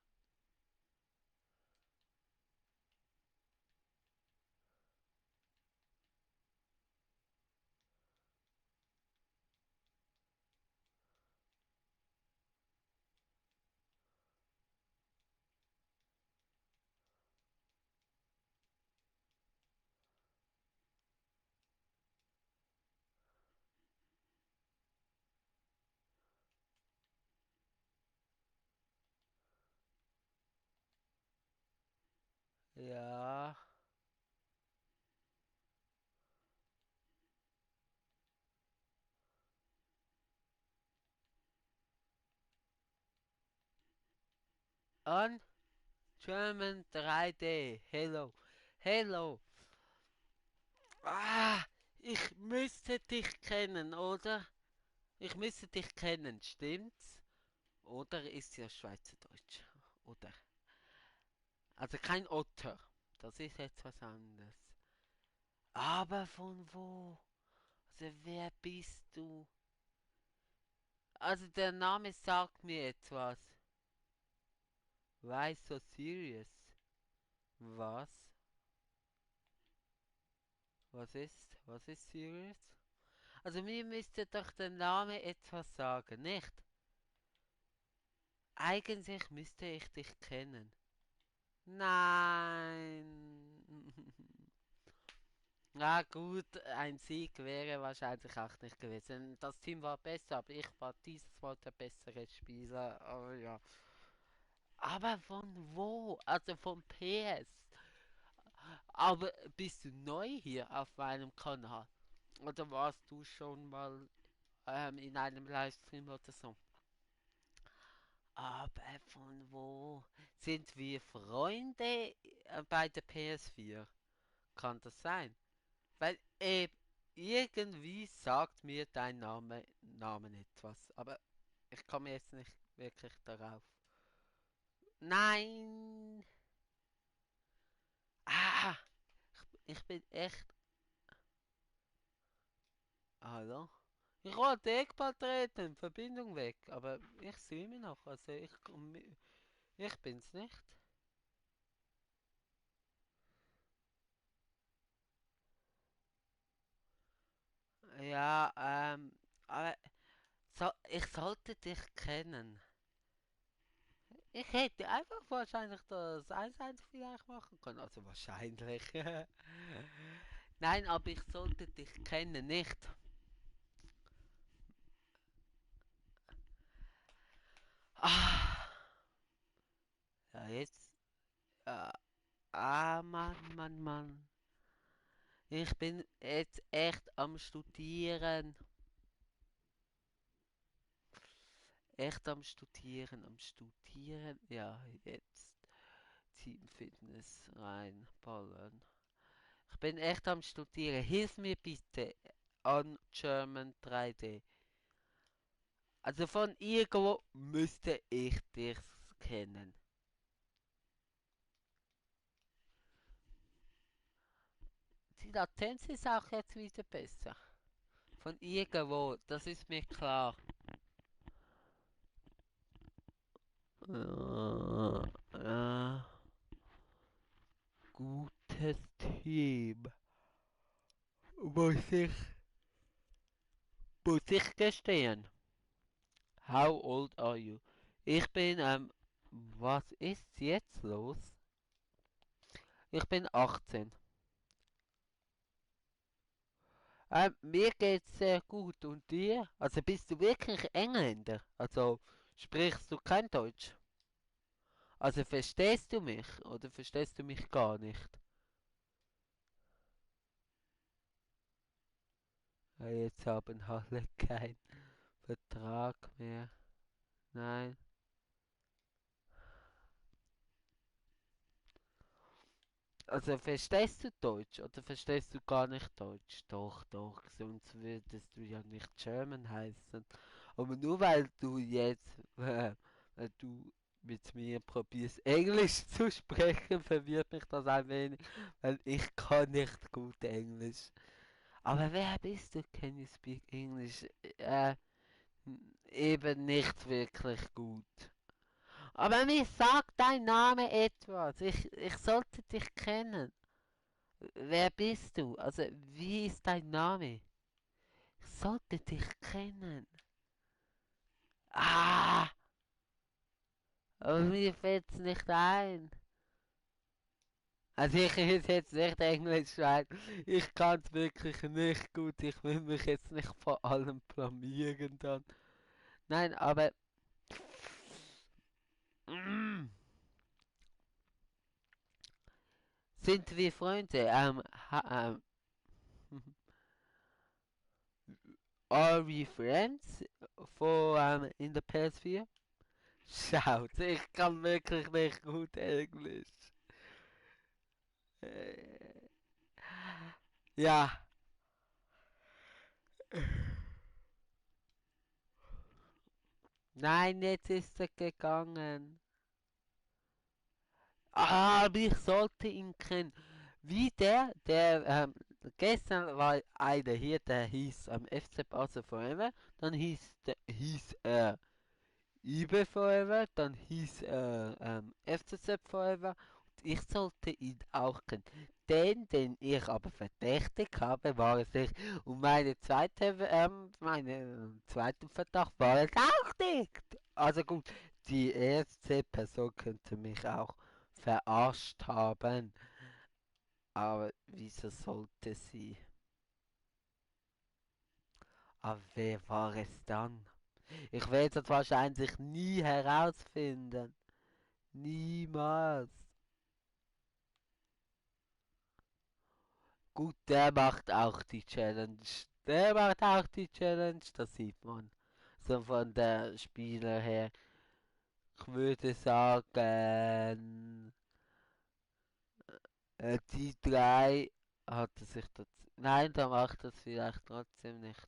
Ja. An German 3D. Hello. Hello. Ah, ich müsste dich kennen, oder? Ich müsste dich kennen, stimmt's? Oder ist ja Schweizerdeutsch? Oder? Also kein Otter. Das ist jetzt was anderes. Aber von wo? Also wer bist du? Also der Name sagt mir etwas. Why so serious? Was? Was ist serious? Also mir müsste doch der Name etwas sagen, nicht? Eigentlich müsste ich dich kennen. Nein. Na gut, ein Sieg wäre wahrscheinlich auch nicht gewesen. Das Team war besser, aber ich war dieses Mal der bessere Spieler. Aber ja. Aber von wo? Also von PS. Aber bist du neu hier auf meinem Kanal? Oder warst du schon mal in einem Livestream oder so? Aber von wo? Sind wir Freunde bei der PS4? Kann das sein? Weil irgendwie sagt mir dein Namen etwas. Aber ich komme jetzt nicht wirklich darauf. Nein! Ah! Ich bin echt. Hallo? Ich wollte Eckball treten, Verbindung weg. Aber ich sehe mich noch. Also ich bin's nicht. Ja, aber ich sollte dich kennen. Ich hätte einfach wahrscheinlich das 1-1 vielleicht machen können. Also wahrscheinlich. Nein, aber ich sollte dich kennen, nicht? Ah, ja, jetzt. Äh, Mann. Ich bin jetzt echt am Studieren. Echt am Studieren. Ja, jetzt. Teamfitness reinballern. Ich bin echt am Studieren. Hilf mir bitte an German 3D. Also von irgendwo müsste ich dich kennen. Die Latenz ist auch jetzt wieder besser. Von irgendwo, das ist mir klar. Ja, gutes Team. Muss ich, muss ich gestehen. How old are you? Ich bin, was ist jetzt los? Ich bin 18. Mir geht's sehr gut. Und dir? Also bist du wirklich Engländer? Also sprichst du kein Deutsch? Also verstehst du mich oder verstehst du mich gar nicht? Ja, jetzt haben alle keinen Vertrag mehr. Nein. Also verstehst du Deutsch oder verstehst du gar nicht Deutsch? Doch, sonst würdest du ja nicht German heißen. Aber nur weil du jetzt, weil du mit mir probierst Englisch zu sprechen, verwirrt mich das ein wenig, weil ich kann nicht gut Englisch. Aber wer bist du? Can you speak English? Eben nicht wirklich gut. Aber mir sagt dein Name etwas. Ich sollte dich kennen. Wer bist du? Also, wie ist dein Name? Ich sollte dich kennen. Ah, aber mir fällt's nicht ein. Also ich will jetzt nicht Englisch schreiben. Ich kann's wirklich nicht gut. Ich will mich jetzt nicht vor allem blamieren dann. Nein, aber... Mm, sind wir Freunde? Are we friends? For in the PS4? Schaut, ich kann wirklich nicht gut Englisch. Äh, ja. Nein, jetzt ist er gegangen. Ah, aber ich sollte ihn kennen. Wie der Gestern war einer hier, der hieß FC Basel Forever, dann hieß er IB Forever, dann hieß er FCZ Forever und ich sollte ihn auch kennen. Den ich aber verdächtig habe, war es nicht. Und meine zweiten Verdacht war es auch nicht. Also gut, die erste Person könnte mich auch verarscht haben. Aber wieso sollte sie? Aber wer war es dann? Ich werde es wahrscheinlich nie herausfinden. Niemals. Gut, der macht auch die Challenge. Der macht auch die Challenge, das sieht man. So von der Spieler her. Ich würde sagen, die drei hat er sich dazu. Nein, der macht das vielleicht trotzdem nicht.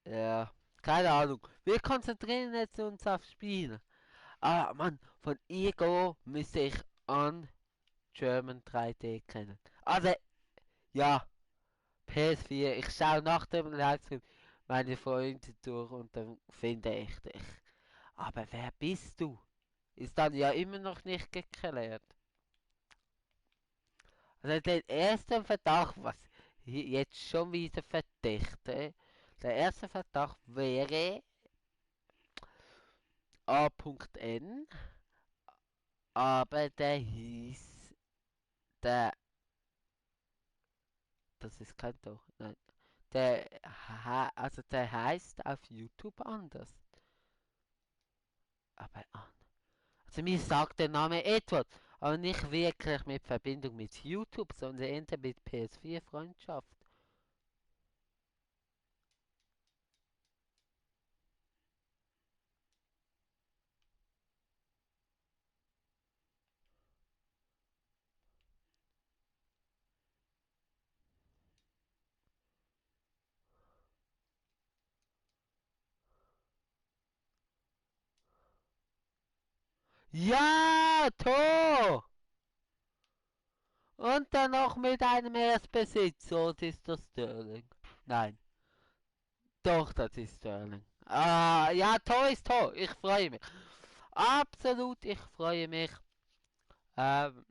Ja, keine Ahnung. Wir konzentrieren jetzt uns aufs Spiel. Ah, Mann, von Ego müsste ich an German 3D kennen. Also, ja, PS4. Ich schaue nach dem Livestream meine Freunde durch und dann finde ich dich. Aber wer bist du? Ist dann ja immer noch nicht geklärt. Also den ersten Verdacht, was jetzt schon wieder Verdächte, der erste Verdacht wäre A.N, aber der hieß, der, das ist kein Doch, nein, also der heißt auf YouTube anders. Aber also mir sagt der Name etwas, aber nicht wirklich mit Verbindung mit YouTube, sondern eher mit PS4 Freundschaft. Ja, Tor! Und dann noch mit einem Erstbesitzer, und ist das Sterling? Nein, doch, das ist Sterling. Ah, ja, Tor ist Tor. Ich freue mich. Absolut, ich freue mich. Ähm,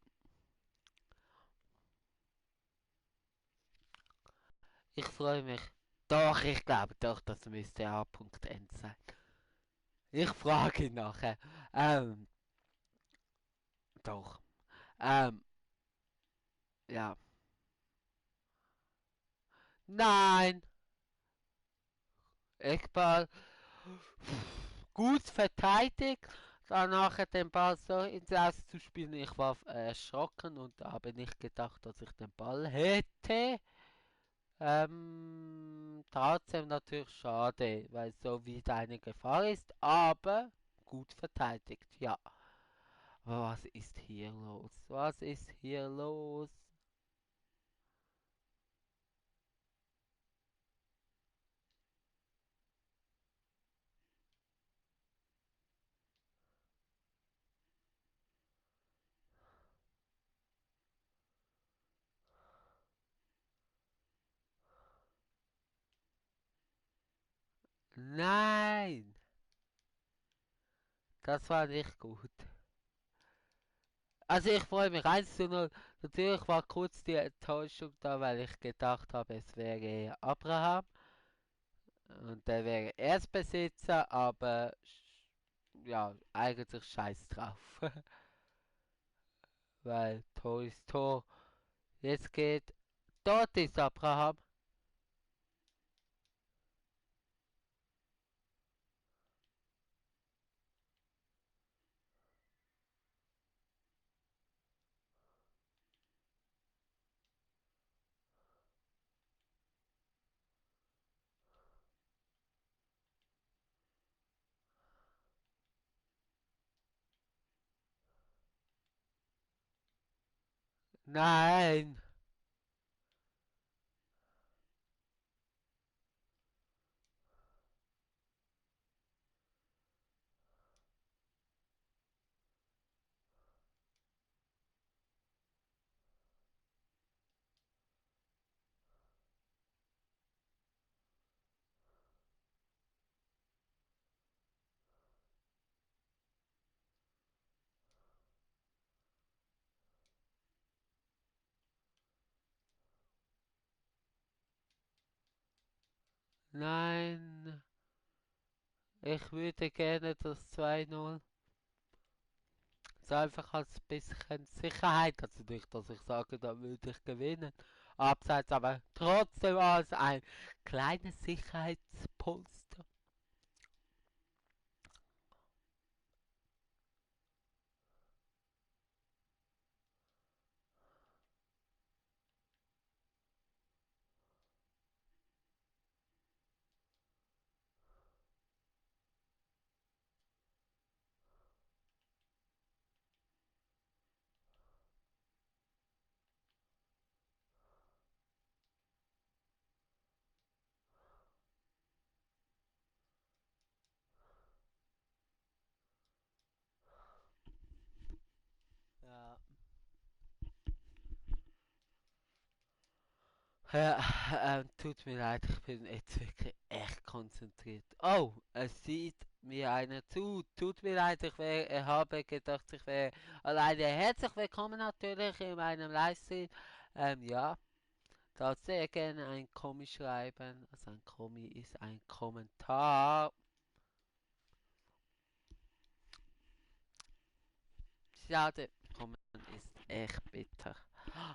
ich freue mich. Doch, ich glaube doch, das müsste A.N sein. Ich frage ihn nachher. Doch. Ähm, ja. Nein, Eckball. Gut verteidigt. Dann nachher den Ball so ins Auszuspielen. Ich war erschrocken und habe nicht gedacht, dass ich den Ball hätte. Trotzdem natürlich schade, weil so wieder eine Gefahr ist, aber gut verteidigt, ja. Aber was ist hier los? Was ist hier los? Nein, das war nicht gut. Also ich freue mich 1:0. Natürlich war kurz die Enttäuschung da, weil ich gedacht habe, es wäre Abraham und der wäre Erstbesitzer, aber ja, eigentlich scheiß drauf. Weil Tor ist Tor. Jetzt geht. Dort ist Abraham. Nein. Nein, ich würde gerne das 2-0. So einfach als bisschen Sicherheit, also nicht, dass ich sage, da würde ich gewinnen. Abseits, aber trotzdem als ein kleines Sicherheitspolster. Ja. Ja, tut mir leid, ich bin jetzt wirklich echt konzentriert. Oh, es sieht mir einer zu. Tut mir leid, habe gedacht, ich wäre alleine. Herzlich willkommen natürlich in meinem Livestream. Ja, da sehr gerne ein Kommi schreiben. Also ein Kommi ist ein Kommentar. Schade, Kommen ist echt bitter.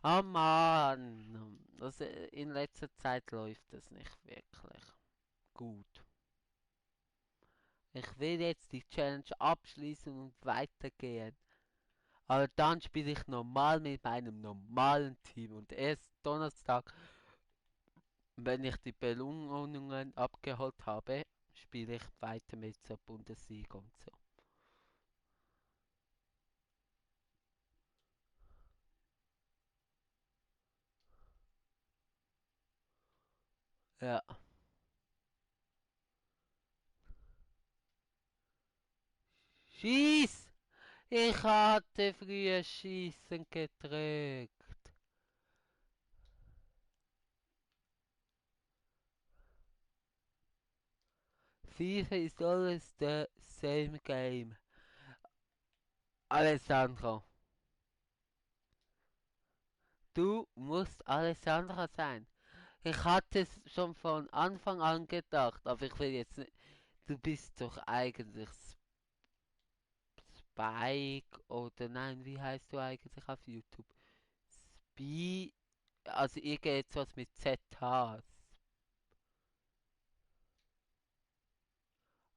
Oh Mann, also in letzter Zeit läuft es nicht wirklich gut. Ich will jetzt die Challenge abschließen und weitergehen. Aber dann spiele ich normal mit meinem normalen Team. Und erst Donnerstag, wenn ich die Belohnungen abgeholt habe, spiele ich weiter mit der Bundesliga und so. Ja. Schieß! Ich hatte früher Schießen gedrückt. FIFA is always the same game. Alessandro, du musst Alessandro sein. Ich hatte es schon von Anfang an gedacht, aber ich will jetzt nicht. Du bist doch eigentlich Spike oder nein, wie heißt du eigentlich auf YouTube? Spi. Also irgendetwas mit ZH.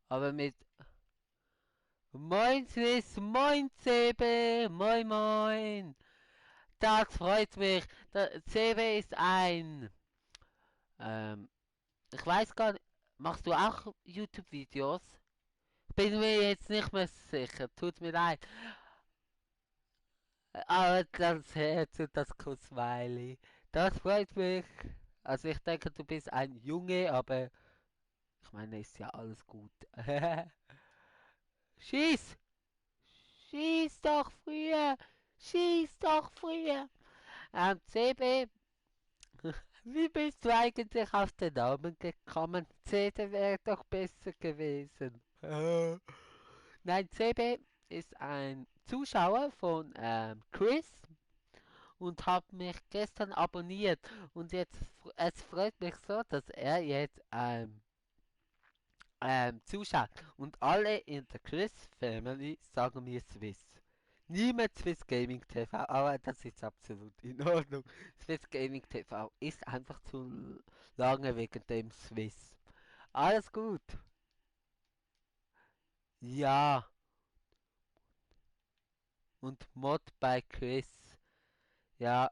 Aber mit Moin Swiss, moin CB, moin moin. Das freut mich. CB ist ein. Ähm, ich weiß gar nicht. Machst du auch YouTube-Videos? Bin mir jetzt nicht mehr sicher. Tut mir leid. Aber das Herz und das Kussmiley. Das freut mich. Also ich denke, du bist ein Junge, aber ich meine, ist ja alles gut. Schieß! Schieß doch früher! Schieß doch früher! CB, wie bist du eigentlich auf den Namen gekommen? CD wäre doch besser gewesen. Nein, CB ist ein Zuschauer von Chris und hat mich gestern abonniert. Und jetzt, es freut mich so, dass er jetzt zuschaut. Und alle in der Chris Family sagen mir Swiss. Niemand Swiss Gaming TV, aber das ist absolut in Ordnung. Swiss Gaming TV ist einfach zu lange wegen dem Swiss. Alles gut. Ja, und Mod bei Chris. Ja,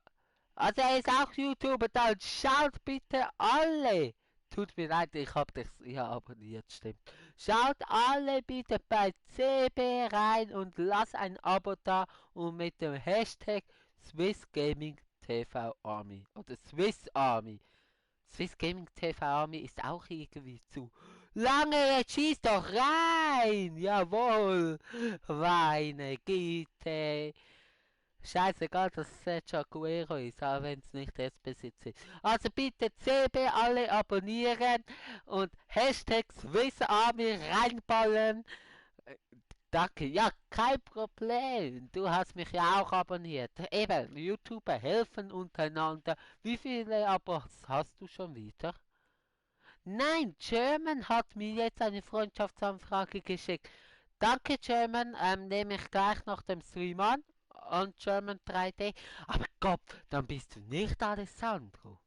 also er ist auch YouTuber, dann schaut bitte alle. Tut mir leid, ich hab dich ja abonniert, stimmt. Schaut alle bitte bei CB rein und lasst ein Abo da und mit dem Hashtag Swiss Gaming TV Army oder Swiss Army. Swiss Gaming TV Army ist auch irgendwie zu lange, jetzt schieß doch rein! Jawohl! Meine Güte! Scheißegal, dass es Sergio Aguero ist, auch wenn es nicht S-Besitz ist. Also bitte CB alle abonnieren und Hashtag Swiss Army reinballen. Äh, Danke, ja, kein Problem. Du hast mich ja auch abonniert. Eben, YouTuber helfen untereinander. Wie viele Abos hast du schon wieder? Nein, German hat mir jetzt eine Freundschaftsanfrage geschickt. Danke, German. Nehme ich gleich nach dem Stream an. Und German 3D. Aber Gott, dann bist du nicht Alessandro.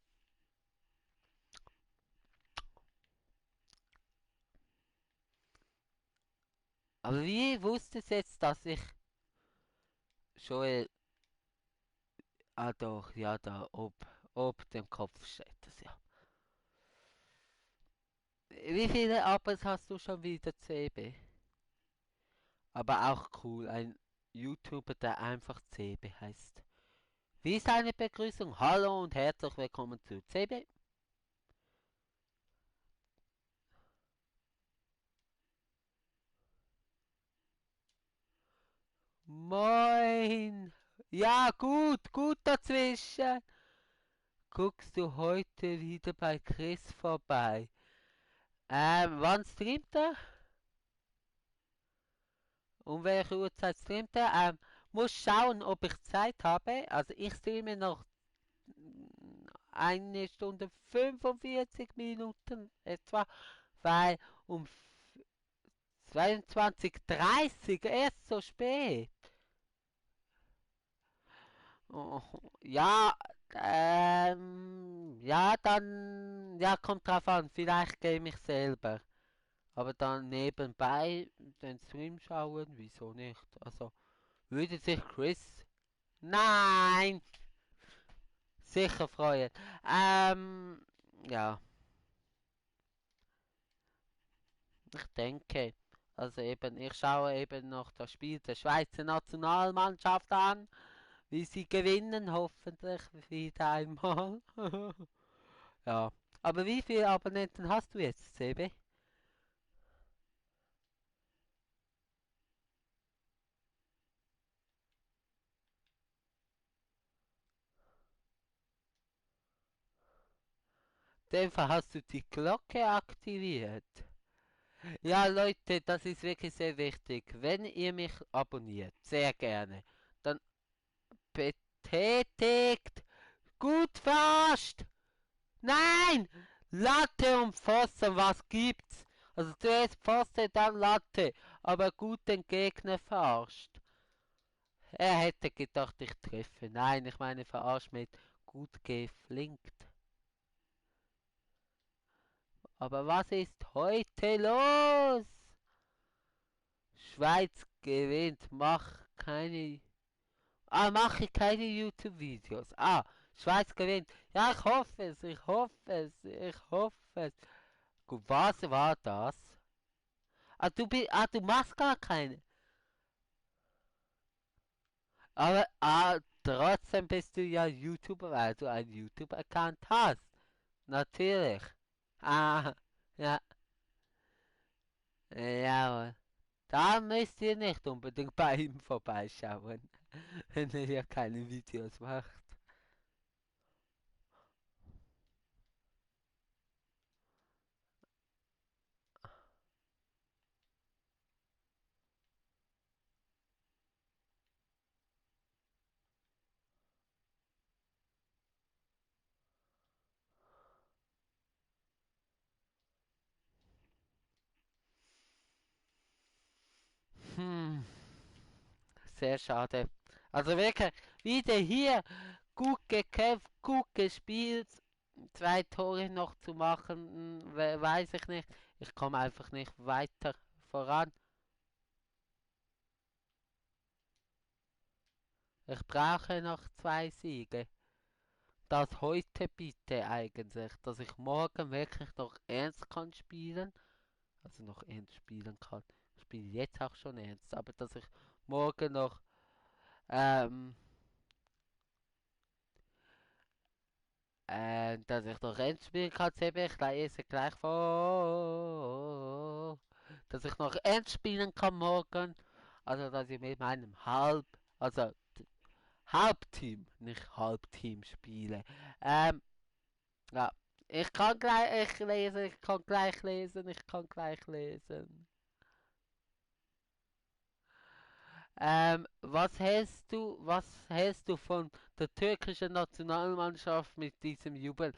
Aber wie wusstest du jetzt, dass ich Joel... Ah doch, ja da, ob dem Kopf steht das ja. Wie viele Abos hast du schon wieder, CB? Aber auch cool, ein YouTuber, der einfach CB heißt. Wie ist deine Begrüßung? Hallo und herzlich willkommen zu CB. Moin! Ja, gut dazwischen. Guckst du heute wieder bei Chris vorbei? Wann streamt er? Um welche Uhrzeit streamt er? Muss schauen, ob ich Zeit habe. Also ich streame noch 1 Stunde 45 Minuten etwa, weil um 22:30 erst so spät. Oh, ja, ja, dann, ja, kommt drauf an, vielleicht game ich selber. Aber dann nebenbei den Stream schauen, wieso nicht? Also, würde sich Chris, nein, sicher freuen. Ja, ich denke, also eben, ich schaue eben noch das Spiel der Schweizer Nationalmannschaft an, wie sie gewinnen, hoffentlich wieder einmal. Ja, aber wie viele Abonnenten hast du jetzt, CB? In dem Fall hast du die Glocke aktiviert. Ja, Leute, das ist wirklich sehr wichtig. Wenn ihr mich abonniert, sehr gerne, dann betätigt gut verarscht. Nein! Latte und Pfosten, was gibt's? Also zuerst Pfosten, dann Latte, aber gut den Gegner verarscht. Er hätte gedacht, ich treffe. Nein, ich meine verarscht mit gut geflinkt. Aber was ist heute los? Schweiz gewinnt, mache keine YouTube-Videos. Schweiz gewinnt. Ja, ich hoffe es, ich hoffe es, ich hoffe es. Gut, was war das? Du machst gar keine. Aber, trotzdem bist du ja YouTuber, weil du einen YouTube-Account hast. Natürlich. Ah, ja, ja. Da müsst ihr nicht unbedingt bei ihm vorbeischauen, wenn er ja keine Videos macht. Hm, sehr schade. Also wirklich, wieder hier gut gekämpft, gut gespielt. 2 Tore noch zu machen, weiß ich nicht. Ich komme einfach nicht weiter voran. Ich brauche noch 2 Siege. Das heute bitte eigentlich, dass ich morgen wirklich noch ernst kann spielen. Also noch ernst spielen kann. Ich spiele jetzt auch schon ernst, aber dass ich morgen noch ähm, dass ich noch ernst spielen kann, CB, ich lese gleich vor. Dass ich noch ernst spielen kann morgen. Also dass ich mit meinem also Hauptteam, nicht Halbteam spiele. Ähm, ja. Ich lese, ich kann gleich lesen, ich kann gleich lesen. Was hältst du von der türkischen Nationalmannschaft mit diesem Jubel?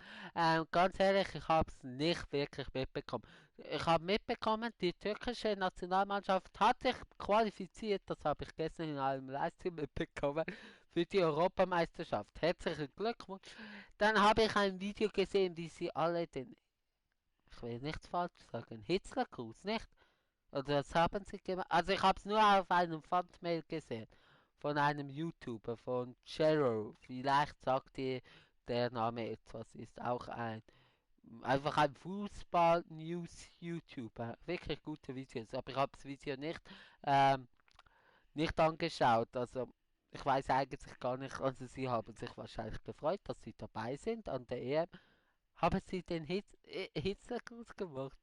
Ganz ehrlich, ich habe es nicht wirklich mitbekommen. Ich habe mitbekommen, die türkische Nationalmannschaft hat sich qualifiziert, das habe ich gestern in einem Livestream mitbekommen, für die Europameisterschaft. Herzlichen Glückwunsch. Dann habe ich ein Video gesehen, wie sie alle den, ich will nichts falsch sagen, Hitlergruß, nicht? Oder was haben sie gemacht? Also ich habe es nur auf einem Thumbnail gesehen. Von einem YouTuber, von Chero. Vielleicht sagt ihr der Name etwas. Ist auch einfach ein Fußball-News-YouTuber. Wirklich gute Videos. Aber ich habe das Video nicht angeschaut. Also ich weiß eigentlich gar nicht. Also sie haben sich wahrscheinlich gefreut, dass sie dabei sind an der EM. Haben sie den Hitlergruß gemacht?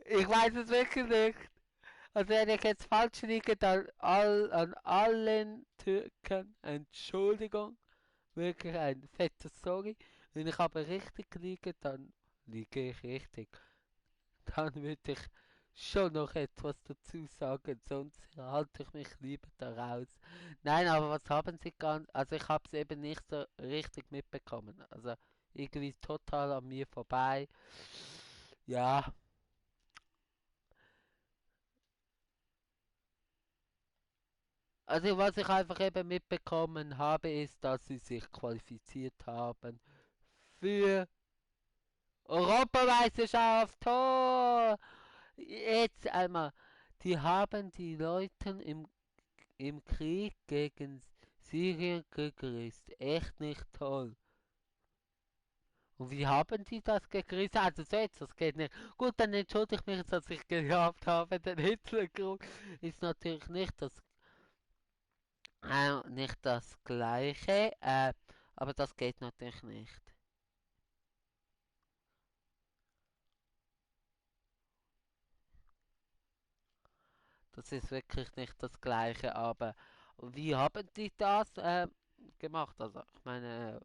Ich weiß es wirklich nicht. Also wenn ich jetzt falsch liege, dann an allen Türken Entschuldigung. Wirklich ein fettes Sorry. Wenn ich aber richtig liege, dann liege ich richtig. Dann würde ich schon noch etwas dazu sagen, sonst halte ich mich lieber da raus. Nein, aber was haben Sie ganz... Also ich habe es eben nicht so richtig mitbekommen. Also irgendwie total an mir vorbei. Ja, also was ich einfach eben mitbekommen habe, ist, dass sie sich qualifiziert haben für Europameisterschaft. Oh! Jetzt einmal, die haben die Leute im Krieg gegen Syrien gegrüßt. Echt nicht toll. Und wie haben die das gegrüßt? Also so jetzt, das geht nicht. Gut, dann entschuldige ich mich, dass ich gehabt habe. Der Hitlergruß ist natürlich nicht das gleiche, aber das geht natürlich nicht. Das ist wirklich nicht das gleiche, aber wie haben die das gemacht? Also ich meine,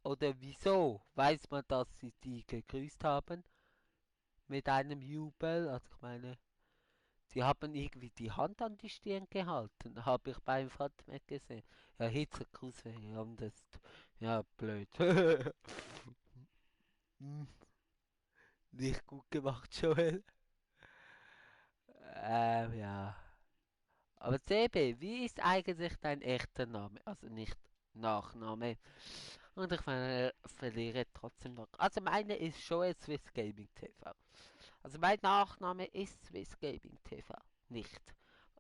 oder wieso weiß man, dass sie die gegrüßt haben mit einem Jubel? Also ich meine, sie haben irgendwie die Hand an die Stirn gehalten, habe ich beim Fatme gesehen. Ja, Hitzegruß, wir haben das, ja, blöd. Hm, nicht gut gemacht, Joel. Ja. Aber CB, wie ist eigentlich dein echter Name? Also nicht Nachname. Und ich verliere trotzdem noch. Also meine ist Joel Swiss Gaming TV. Also mein Nachname ist Swiss Gaming TV. Nicht.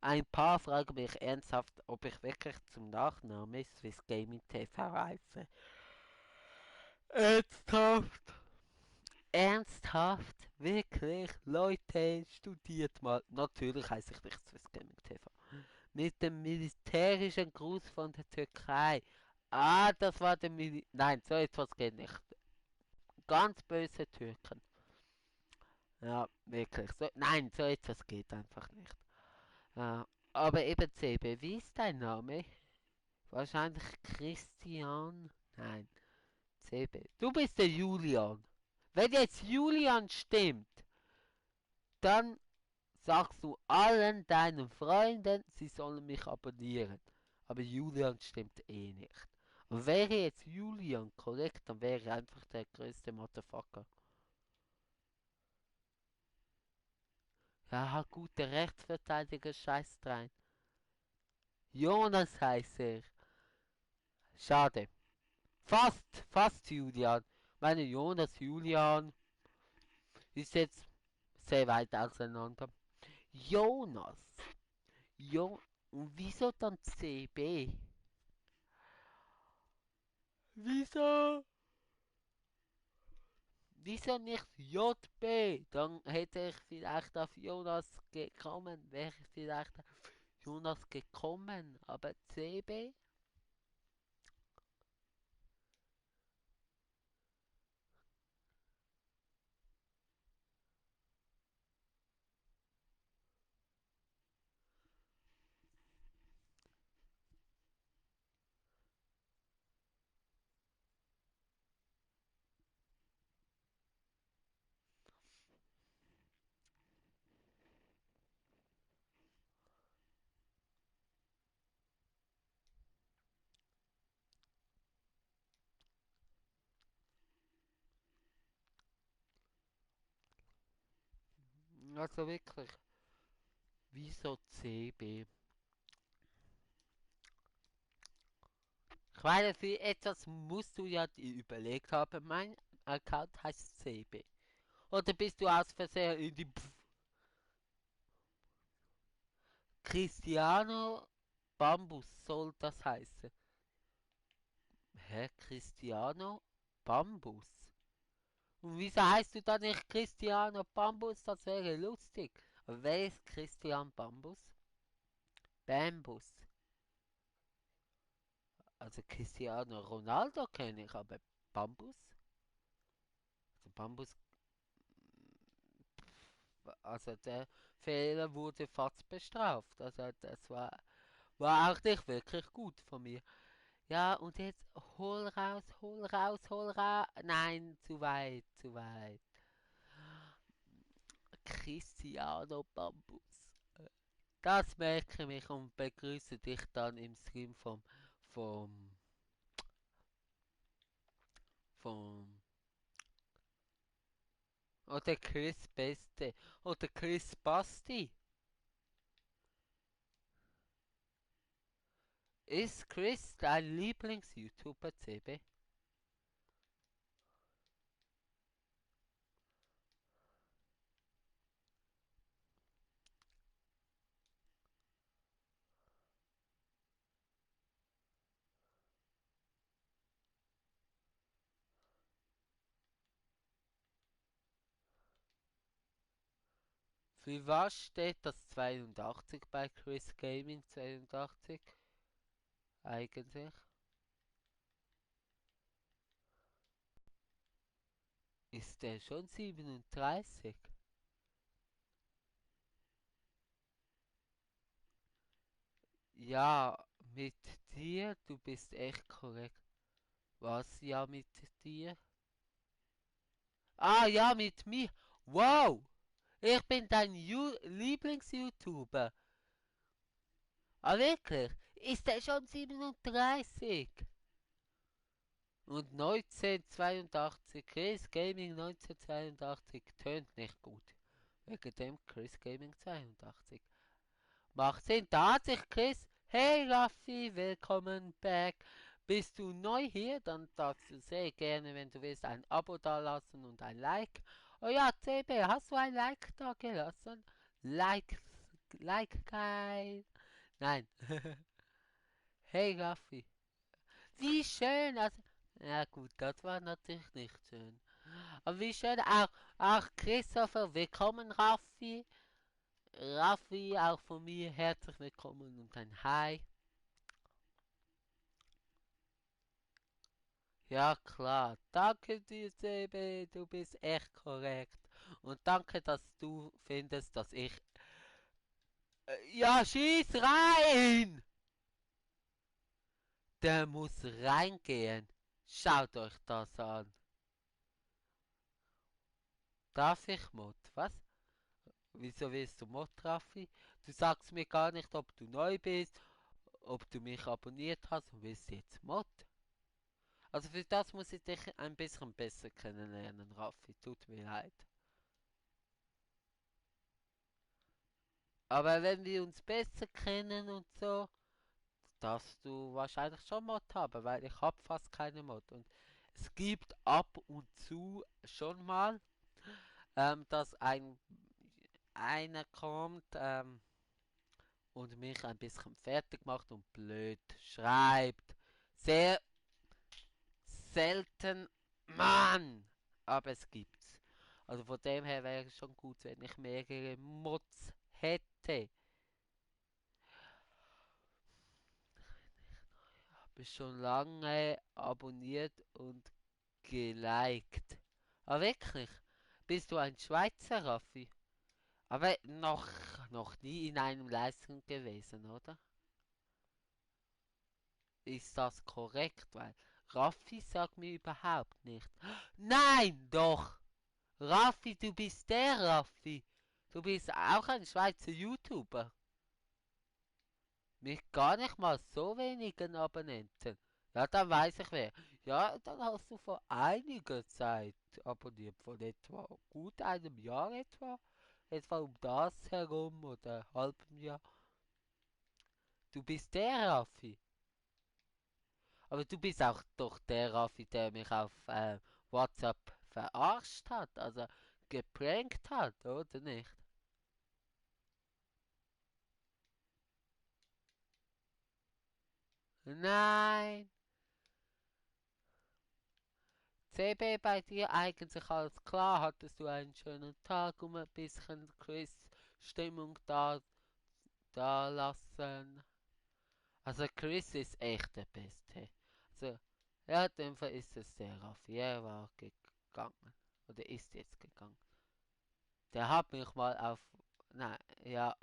Ein paar fragen mich ernsthaft, ob ich wirklich zum Nachname Swiss Gaming TV heiße. Ernsthaft? Ernsthaft? Wirklich? Leute, studiert mal. Natürlich heiße ich nicht Swiss Gaming TV. Mit dem militärischen Gruß von der Türkei. Ah, das war der Nein, so etwas geht nicht. Ganz böse Türken. Ja, wirklich. So, nein, so etwas geht einfach nicht. Ja, aber eben CB, wie ist dein Name? Wahrscheinlich Christian. Nein, CB. Du bist der Julian. Wenn jetzt Julian stimmt, dann sagst du allen deinen Freunden, sie sollen mich abonnieren. Aber Julian stimmt eh nicht. Und wäre jetzt Julian korrekt, dann wäre er einfach der größte Motherfucker. Ja, gut, der Rechtsverteidiger scheißt rein. Jonas heißt er. Schade. Fast Julian. Meine Jonas Julian ist jetzt sehr weit auseinander. Jonas. Und wieso dann CB? Wieso? Wieso nicht JB? Dann hätte ich vielleicht auf Jonas gekommen. Wäre ich vielleicht auf Jonas gekommen. Aber CB? Also wirklich, wieso CB? Ich meine, für etwas musst du ja dir überlegt haben, mein Account heißt CB. Oder bist du aus Versehen in die Cristiano Bambus soll das heißen? Hä? Cristiano Bambus? Und wieso heißt du dann nicht Cristiano Bambus? Das wäre lustig. Aber wer ist Christian Bambus? Bambus. Also Cristiano Ronaldo kenne ich, aber Bambus? Also Bambus, also der Fehler wurde fast bestraft. Also das war auch nicht wirklich gut von mir. Ja, und jetzt hol raus, hol raus, hol raus. Nein, zu weit, zu weit. Cristiano Bambus. Das merke ich mich und begrüße dich dann im Stream vom, vom, oder Chris Beste, oder Chris Basti. Ist Chris dein Lieblings-YouTuber, CB? Für was steht das 82 bei Chris Gaming 82 eigentlich? Ist der schon 37? Ja, mit dir, du bist echt korrekt. Was ja mit dir? Ah ja, mit mir. Wow, ich bin dein Lieblings-YouTuber. Ah wirklich? Ist der schon 37? Und 1982, Chris Gaming 1982 tönt nicht gut. Wegen dem Chris Gaming 82. Macht Sinn. Da hat sich Chris. Hey Raffi, willkommen back. Bist du neu hier? Dann darfst du sehr gerne, wenn du willst, ein Abo dalassen und ein Like. Oh ja, CB, hast du ein Like da gelassen? Like, like geil. Nein. Hey Raffi. Wie schön. Also, ja gut, das war natürlich nicht schön. Aber wie schön auch Christopher, willkommen Raffi. Raffi, auch von mir herzlich willkommen und ein Hi. Ja klar, danke dir, CB, du bist echt korrekt. Und danke, dass du findest, dass ich... ja, schieß rein! Der muss reingehen. Schaut euch das an. Darf ich Mod? Was? Wieso willst du Mod, Raffi? Du sagst mir gar nicht, ob du neu bist, ob du mich abonniert hast und willst jetzt Mod. Also für das muss ich dich ein bisschen besser kennenlernen, Raffi. Tut mir leid. Aber wenn wir uns besser kennen und so, darfst du wahrscheinlich schon Mod haben, weil ich habe fast keine Mod. Und es gibt ab und zu schon mal, dass einer kommt und mich ein bisschen fertig macht und blöd schreibt. Sehr selten, Mann! Aber es gibt's. Also von dem her wäre es schon gut, wenn ich mehrere Mods hätte. Habe schon lange abonniert und geliked. Ah, wirklich? Bist du ein Schweizer, Raffi? Aber noch nie in einem Livestream gewesen, oder? Ist das korrekt? Weil Raffi sagt mir überhaupt nicht. Nein, doch! Raffi, du bist der Raffi. Du bist auch ein Schweizer YouTuber. Mit gar nicht mal so wenigen Abonnenten. Ja, dann weiß ich wer. Ja, dann hast du vor einiger Zeit abonniert. Vor etwa gut einem Jahr etwa. etwa um das herum oder halbem Jahr. Du bist der Raffi. Aber du bist auch doch der Raffi, der mich auf WhatsApp verarscht hat, also geprankt hat, oder nicht? Nein. CB, bei dir eigentlich alles klar? Hattest du einen schönen Tag, um ein bisschen Chris-Stimmung da lassen? Also Chris ist echt der Beste. Also, ja, in dem Fall ist es der Raffi. Er war gegangen. Oder ist jetzt gegangen. Der hat mich mal auf. Nein, ja.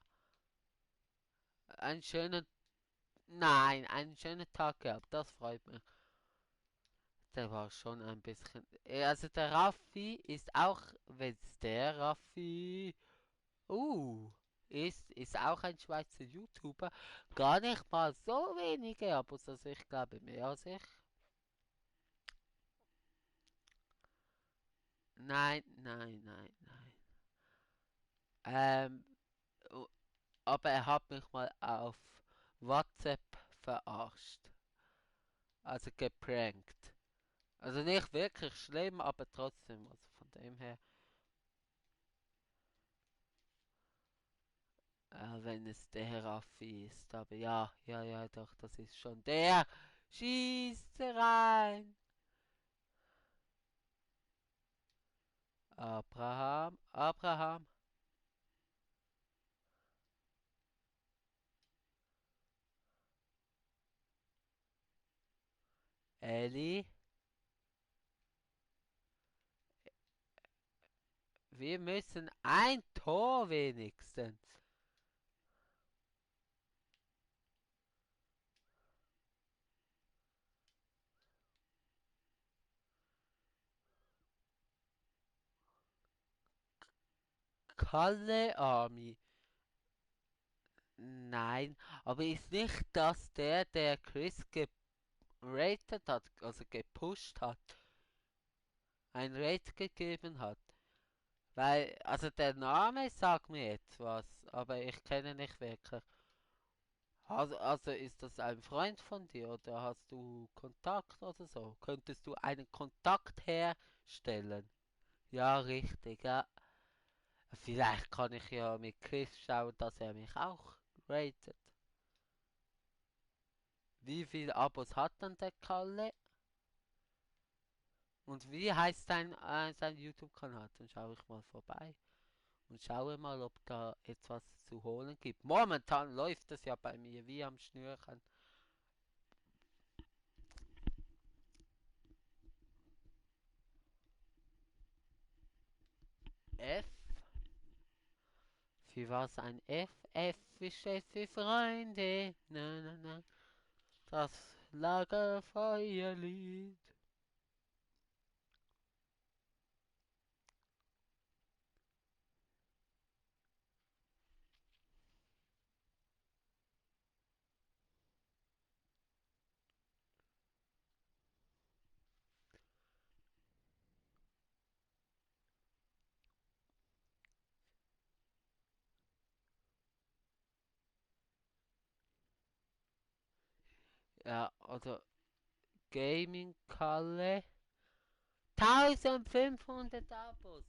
Einen schönen. Nein, einen schönen Tag gehabt. Das freut mich. Der war schon ein bisschen. Also der Raffi ist auch. Wenn's der Raffi. Uh. Ist auch ein Schweizer YouTuber. Gar nicht mal so wenige Abos, also ich glaube mehr als ich. Nein, nein, nein, nein. Ähm, aber er hat mich mal auf WhatsApp verarscht. Also geprankt. Also nicht wirklich schlimm, aber trotzdem. Also von dem her, wenn es der Raffi ist. Aber ja, ja, ja, doch, das ist schon der. Schießt rein. Abraham, Abraham. Ellie. Wir müssen ein Tor wenigstens. Kalle Army. Nein, aber ist nicht das der Chris geratet hat, also gepusht hat, ein Rate gegeben hat? Weil, also der Name sagt mir jetzt was, aber ich kenne nicht wirklich. Also ist das ein Freund von dir oder hast du Kontakt oder so? Könntest du einen Kontakt herstellen? Ja, richtig, ja. Vielleicht kann ich ja mit Chris schauen, dass er mich auch ratet. Wie viele Abos hat dann der Kalle? Und wie heißt sein YouTube-Kanal? Dann schaue ich mal vorbei und schaue mal, ob da etwas zu holen gibt. Momentan läuft es ja bei mir wie am Schnürchen. F? Wie war's ein F? F wie steht für Freunde. Na, na, na. Das Lagerfeuerlied. Ja, oder Gaming Kalle. 1500 Abos.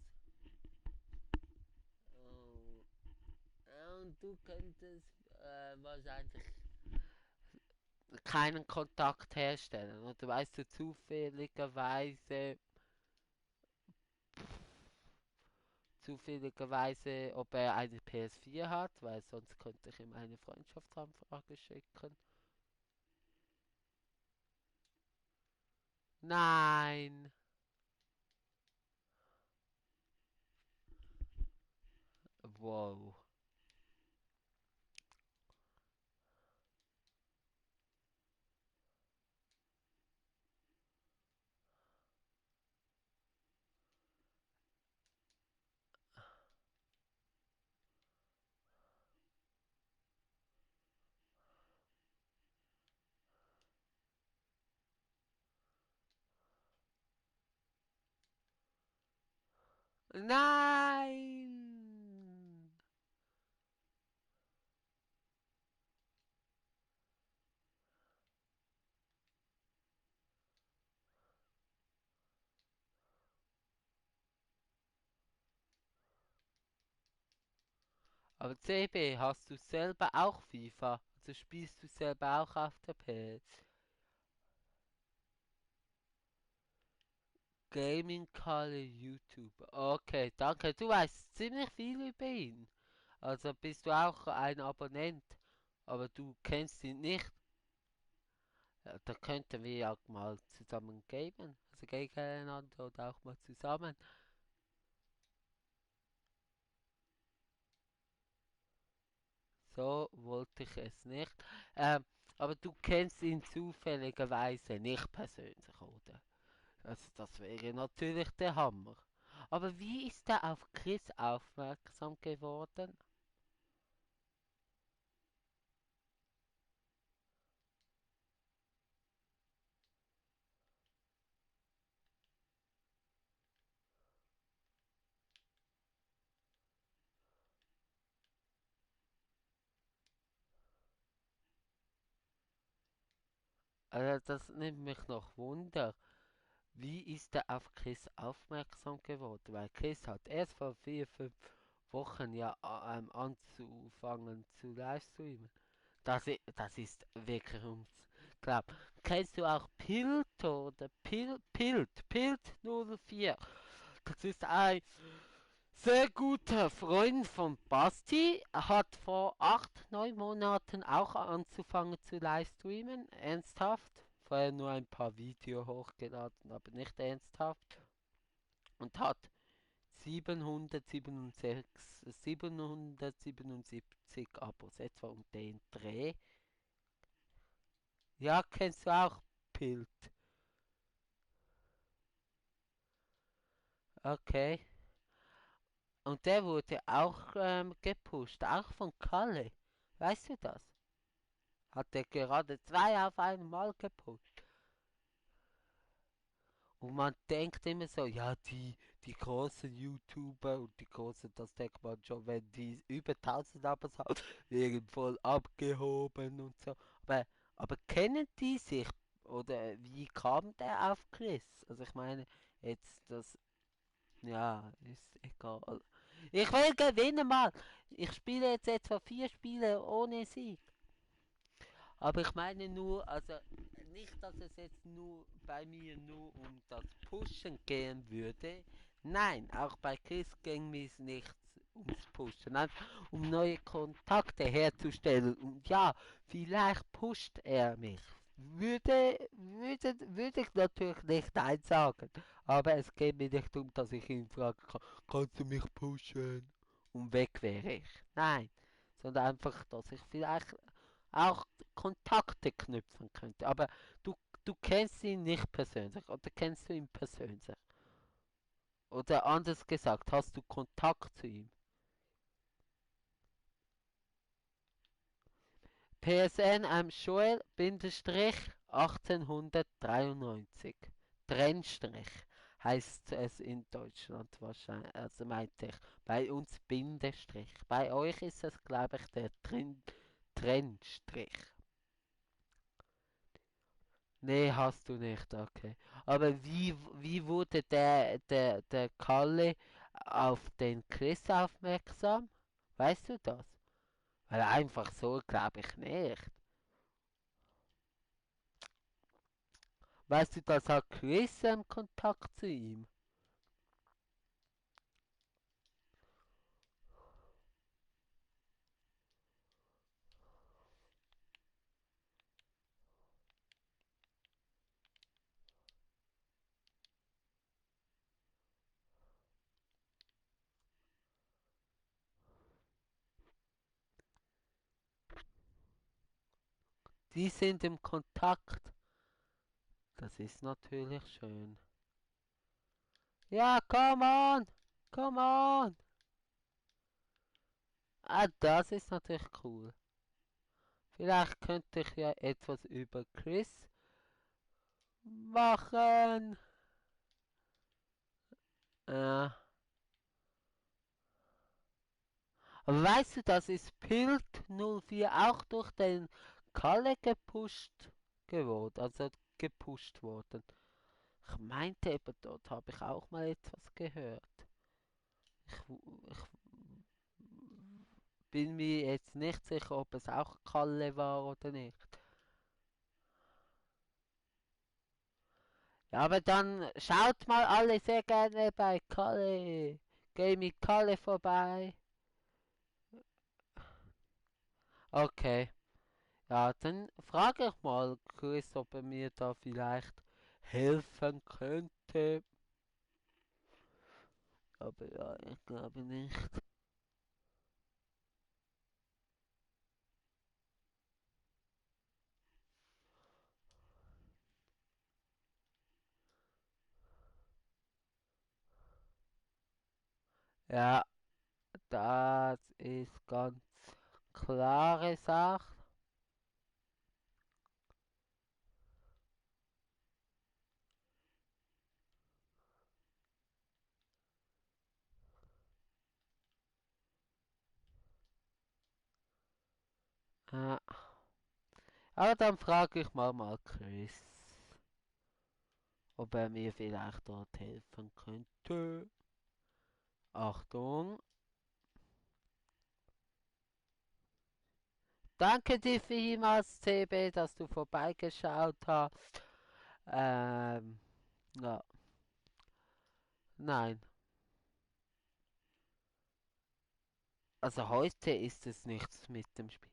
Oh. Und du könntest wahrscheinlich keinen Kontakt herstellen. Oder weißt du zufälligerweise, ob er eine PS4 hat, weil sonst könnte ich ihm eine Freundschaftsanfrage schicken. Nein. Wow. Nein. Aber CB, hast du selber auch FIFA? Also spielst du selber auch auf der PS? Gaming Kalle YouTube. Okay, danke. Du weißt ziemlich viel über ihn. Also bist du auch ein Abonnent, aber du kennst ihn nicht. Ja, da könnten wir ja mal zusammen gamen. Also gegeneinander oder auch mal zusammen. So wollte ich es nicht. Ähm, aber du kennst ihn zufälligerweise nicht persönlich, oder? Also das wäre natürlich der Hammer. Aber wie ist er auf Chris aufmerksam geworden? Also das nimmt mich noch Wunder. Wie ist er auf Chris aufmerksam geworden? Weil Chris hat erst vor 4, 5 Wochen ja anzufangen zu livestreamen. Das ist wirklich ums Glaub. Kennst du auch Pilt oder Pilt 04? Das ist ein sehr guter Freund von Basti. Er hat vor 8, 9 Monaten auch anzufangen zu livestreamen. Ernsthaft. Vorher nur ein paar Videos hochgeladen, aber nicht ernsthaft. Und hat 777 Abos, etwa um den Dreh. Ja, kennst du auch Pilt? Okay. Und der wurde auch gepusht, auch von Kalle. Weißt du das? Hat er gerade zwei auf einmal gepusht. Und man denkt immer so, ja, die großen YouTuber und die großen, das denkt man schon, wenn die über 1000 Abos haben, werden voll abgehoben und so. Aber kennen die sich? Oder wie kam der auf Chris? Also ich meine, jetzt das, ja, ist egal. Ich will gewinnen mal. Ich spiele jetzt etwa 4 Spiele ohne Sieg. Aber ich meine nur, also nicht, dass es jetzt nur bei mir nur um das Pushen gehen würde. Nein, auch bei Chris ging es nicht ums Pushen, einfach um neue Kontakte herzustellen. Und ja, vielleicht pusht er mich. Würde ich natürlich nicht Nein sagen. Aber es geht mir nicht darum, dass ich ihn frage, kannst du mich pushen? Und weg wäre ich. Nein, sondern einfach, dass ich vielleicht auch Kontakte knüpfen könnte. Aber du kennst ihn nicht persönlich oder kennst du ihn persönlich? Oder anders gesagt, hast du Kontakt zu ihm? PSN Joel-1893. Trennstrich heißt es in Deutschland wahrscheinlich. Also meinte ich. Bei uns Bindestrich. Bei euch ist es, glaube ich, der Trennstrich. Nee, hast du nicht, okay. Aber wie wurde der Kalle auf den Chris aufmerksam? Weißt du das? Weil einfach so glaube ich nicht. Weißt du, das hat Chris Kontakt zu ihm? Die sind im Kontakt. Das ist natürlich schön. Ja, come on! Come on! Ah, das ist natürlich cool. Vielleicht könnte ich ja etwas über Chris machen. Äh, Aber weißt du, das ist Pilt 04 auch durch den Kalle gepusht geworden, also gepusht worden. Ich meinte eben, dort habe ich auch mal etwas gehört. Ich, ich, bin mir jetzt nicht sicher, ob es auch Kalle war oder nicht. Ja, aber dann schaut mal alle sehr gerne bei Kalle. Geh mit Kalle vorbei. Okay. Ja, dann frage ich mal Chris, ob er mir da vielleicht helfen könnte. Aber ja, ich glaube nicht. Ja, das ist ganz klare Sache. Ja, aber dann frage ich mal Chris, ob er mir vielleicht dort helfen könnte. Achtung. Danke dir vielmals, CB, dass du vorbeigeschaut hast. Ja, nein. Also heute ist es nichts mit dem Spiel.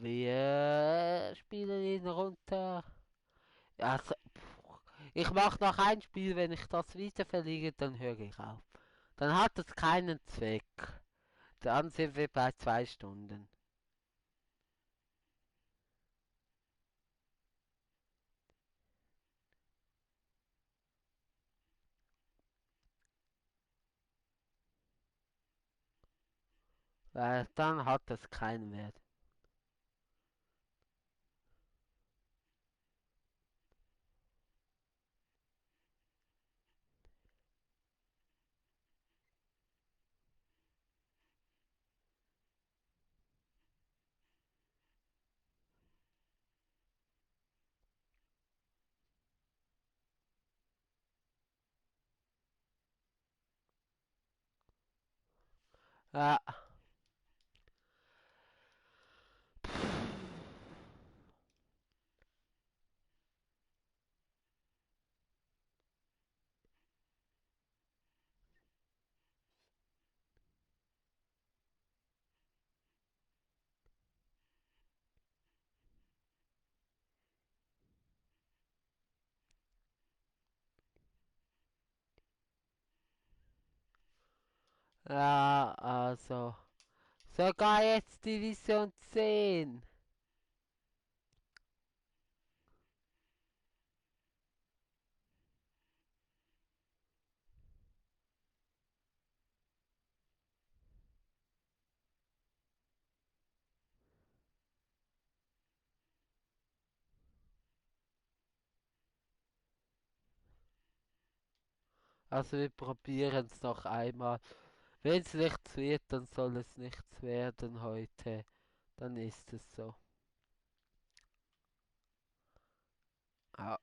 Wir spielen ihn runter. Also, ich mache noch ein Spiel, wenn ich das wieder verliere, dann höre ich auf. Dann hat es keinen Zweck. Dann sind wir bei 2 Stunden. Dann hat es keinen Wert. Ja, ja, also. Sogar jetzt Division 10. Also wir probieren es noch einmal. Wenn es nichts wird, dann soll es nichts werden heute. Dann ist es so. Ja,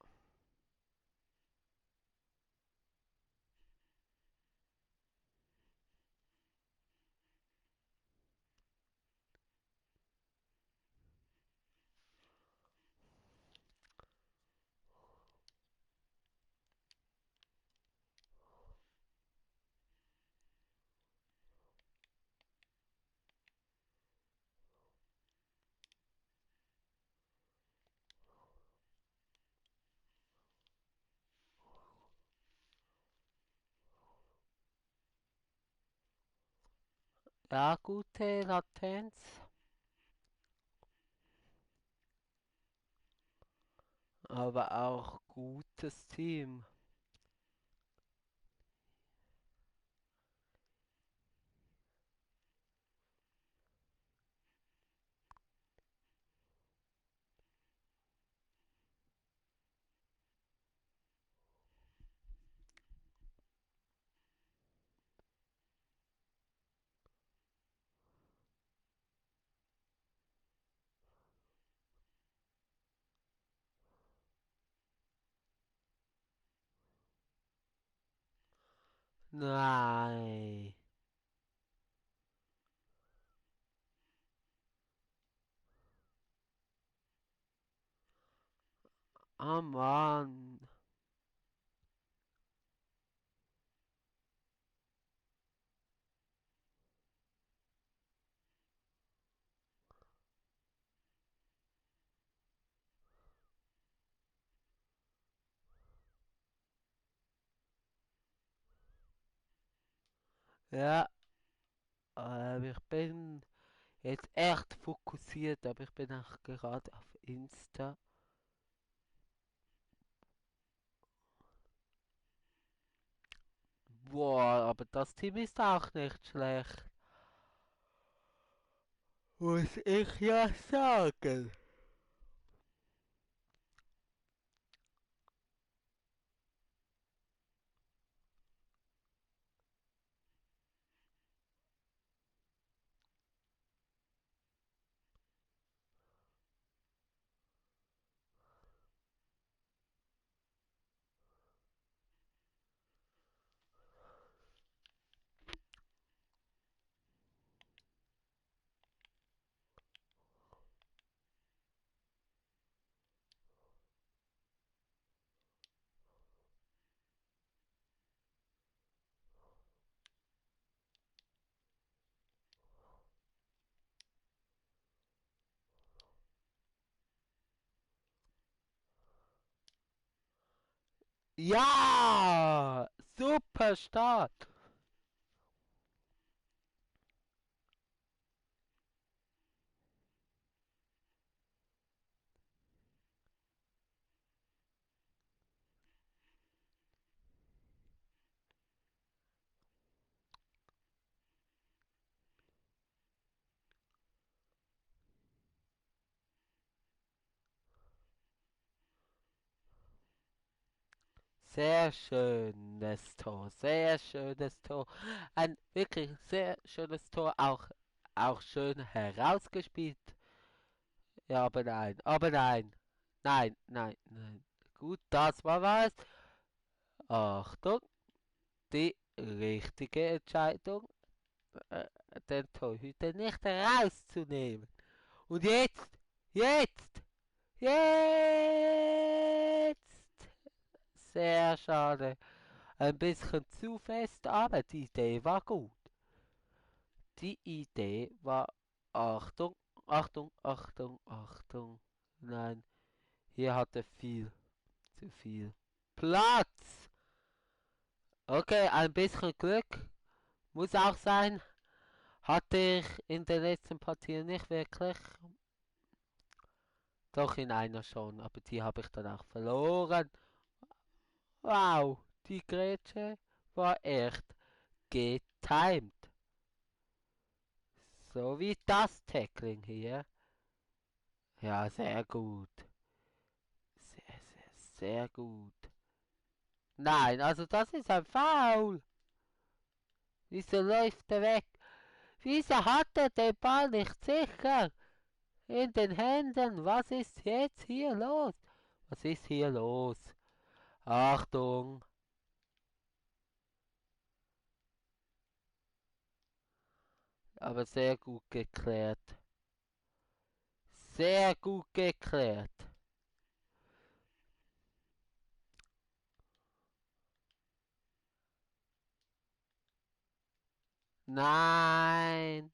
ja, gute Latenz, aber auch gutes Team. Nein. Oh Mann. Ja, ich bin jetzt echt fokussiert, aber ich bin auch gerade auf Insta. Boah, aber das Team ist auch nicht schlecht. Muss ich ja sagen. Ja! Super Start! Sehr schönes Tor, sehr schönes Tor. Ein wirklich sehr schönes Tor, auch schön herausgespielt. Ja, aber nein, nein. Gut, das war was. Achtung, die richtige Entscheidung, äh, den Torhüter nicht rauszunehmen. Und jetzt, jetzt! Sehr schade. Ein bisschen zu fest, aber die Idee war gut. Die Idee war, Achtung, Achtung. Nein, hier hatte viel, zu viel Platz. Okay, ein bisschen Glück muss auch sein. Hatte ich in der letzten Partie nicht wirklich. Doch in einer schon, aber die habe ich dann auch verloren. Wow, die Grätsche war echt getimed. So wie das Tackling hier. Ja, sehr gut. Sehr gut. Nein, also das ist ein Foul. Wieso läuft er weg? Wieso hat er den Ball nicht sicher in den Händen? Was ist jetzt hier los? Was ist hier los? Achtung. Aber sehr gut geklärt. Sehr gut geklärt. Nein.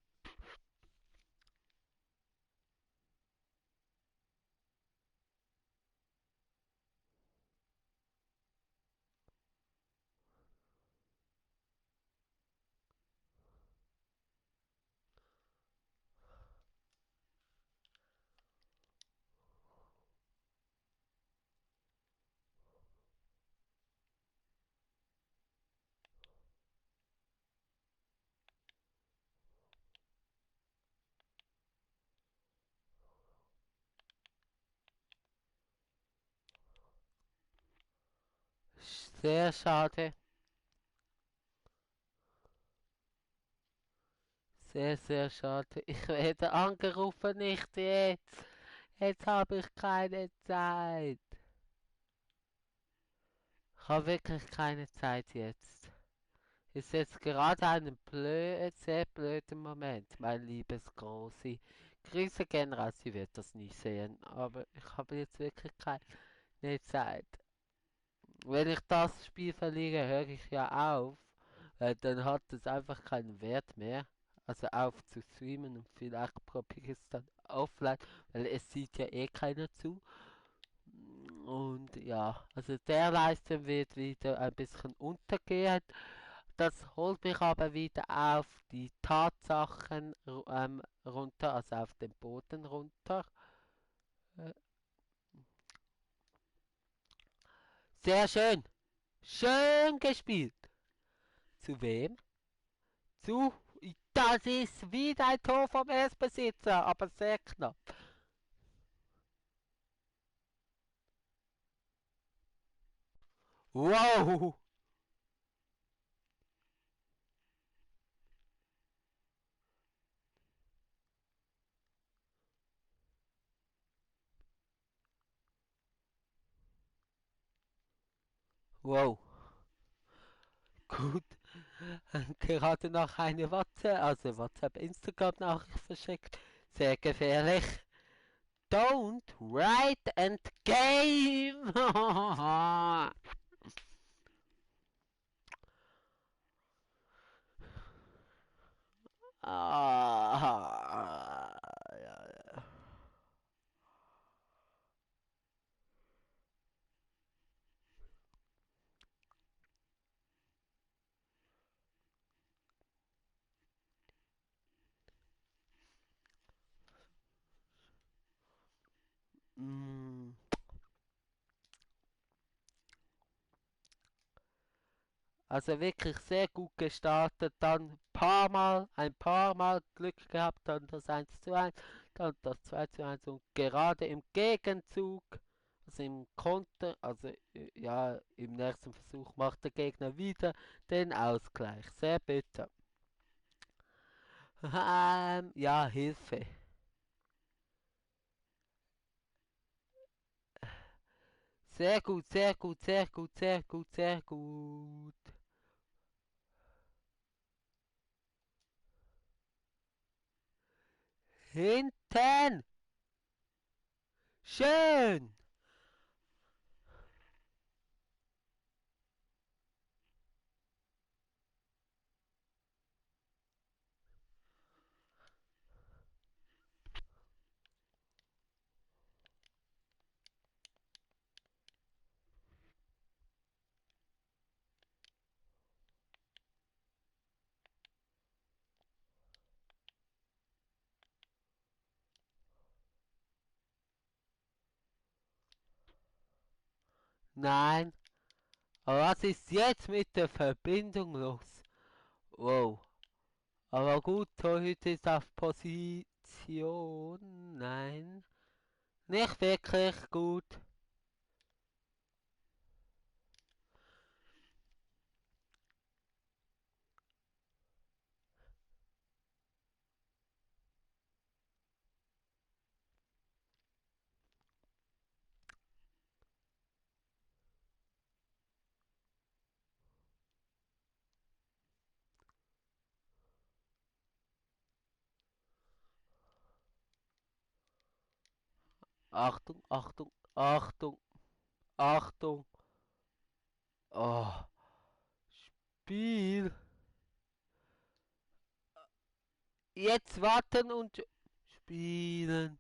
Sehr schade. Sehr schade. Ich werde angerufen, nicht jetzt. Jetzt habe ich keine Zeit. Ich habe wirklich keine Zeit jetzt. ist jetzt gerade ein sehr blöden Moment, mein liebes Großi. Grüße gehen raus, sie wird das nicht sehen, aber ich habe jetzt wirklich keine Zeit. Wenn ich das Spiel verliere, höre ich ja auf, weil dann hat es einfach keinen Wert mehr. Also auf zu streamen und vielleicht probiere ich es dann offline, weil es sieht ja eh keiner zu. Und ja, also der Livestream wird wieder ein bisschen untergehen. Das holt mich aber wieder auf die Tatsachen runter, also auf den Boden runter. Äh, Sehr schön. Schön gespielt. Zu wem? Zu. Das ist wieder ein Tor vom Erstbesitzer, aber sehr knapp. Wow. Wow. Gut. Gerade noch eine WhatsApp, Instagram-Nachricht verschickt. Sehr gefährlich. Don't write and game. Ah, ja, ja. Mm. Also wirklich sehr gut gestartet, dann ein paar Mal Glück gehabt, dann das 1:1, dann das 2:1 und gerade im Gegenzug, also im Konter, also ja, im nächsten Versuch macht der Gegner wieder den Ausgleich. Sehr bitter. Ja, Hilfe. Sehr gut, sehr gut, sehr gut, sehr gut, sehr gut. Hinten! Schön! Nein, aber was ist jetzt mit der Verbindung los? Wow. Aber gut, Torhüter ist auf Position. Nein, nicht wirklich gut. Achtung, Achtung, Achtung, Achtung. Oh, Spiel. Jetzt warten und spielen.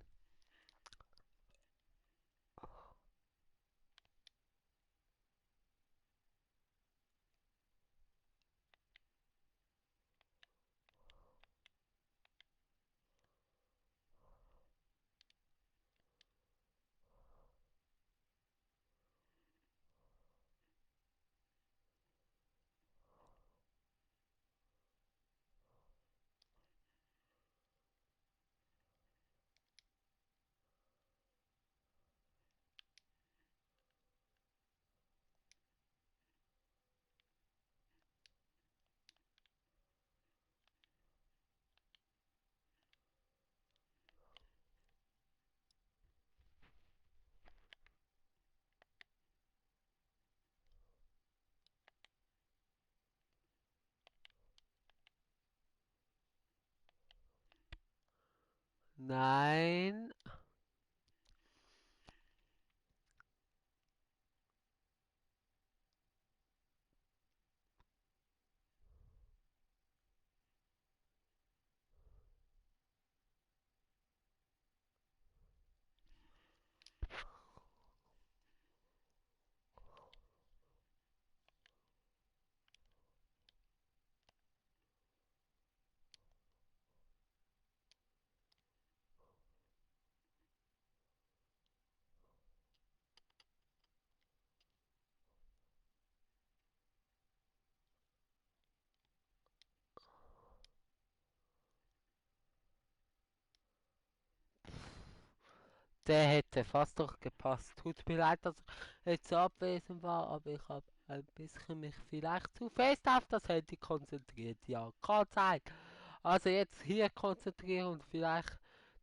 Nein. Der hätte fast doch gepasst. Tut mir leid, dass ich jetzt abwesend war, aber ich habe ein bisschen mich vielleicht zu fest auf das Handy konzentriert. Ja, kann sein. Also jetzt hier konzentrieren und vielleicht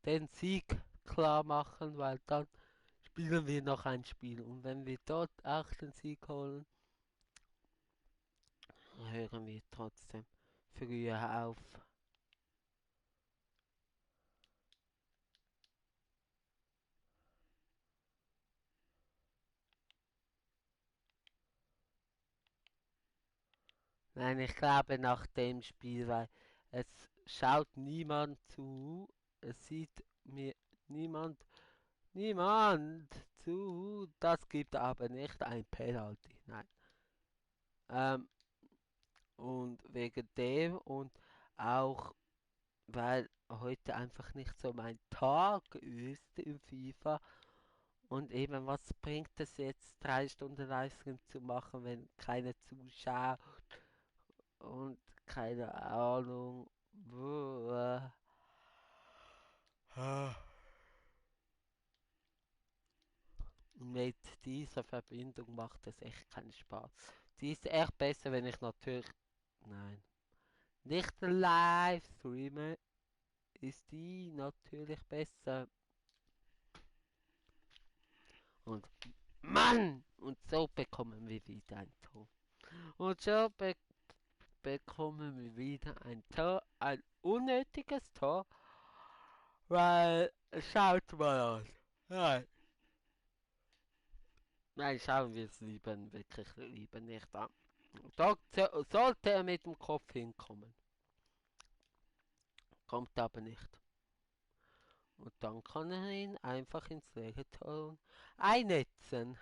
den Sieg klar machen, weil dann spielen wir noch ein Spiel. Und wenn wir dort auch den Sieg holen, hören wir trotzdem früher auf. Nein, ich glaube nach dem Spiel, weil es schaut niemand zu, es sieht mir niemand zu. Das gibt aber nicht ein Penalty, nein. Ähm, und wegen dem und auch weil heute einfach nicht so mein Tag ist im FIFA. Und eben, was bringt es jetzt, 3 Stunden Livestream zu machen, wenn keine Zuschauer und keine Ahnung. Buh. Mit dieser Verbindung macht es echt keinen Spaß. Die ist echt besser, wenn ich natürlich. Nein. Nicht live streame, ist die natürlich besser. Und Mann! Und so bekommen wir wieder ein Tor. Und so bekommen wir wieder ein Tor. Ein unnötiges Tor. Weil, schaut mal an. Nein. Nein, schauen wir es lieber wirklich lieber nicht an. Dort sollte er mit dem Kopf hinkommen. Kommt aber nicht. Und dann kann er ihn einfach ins leere Tor einnetzen.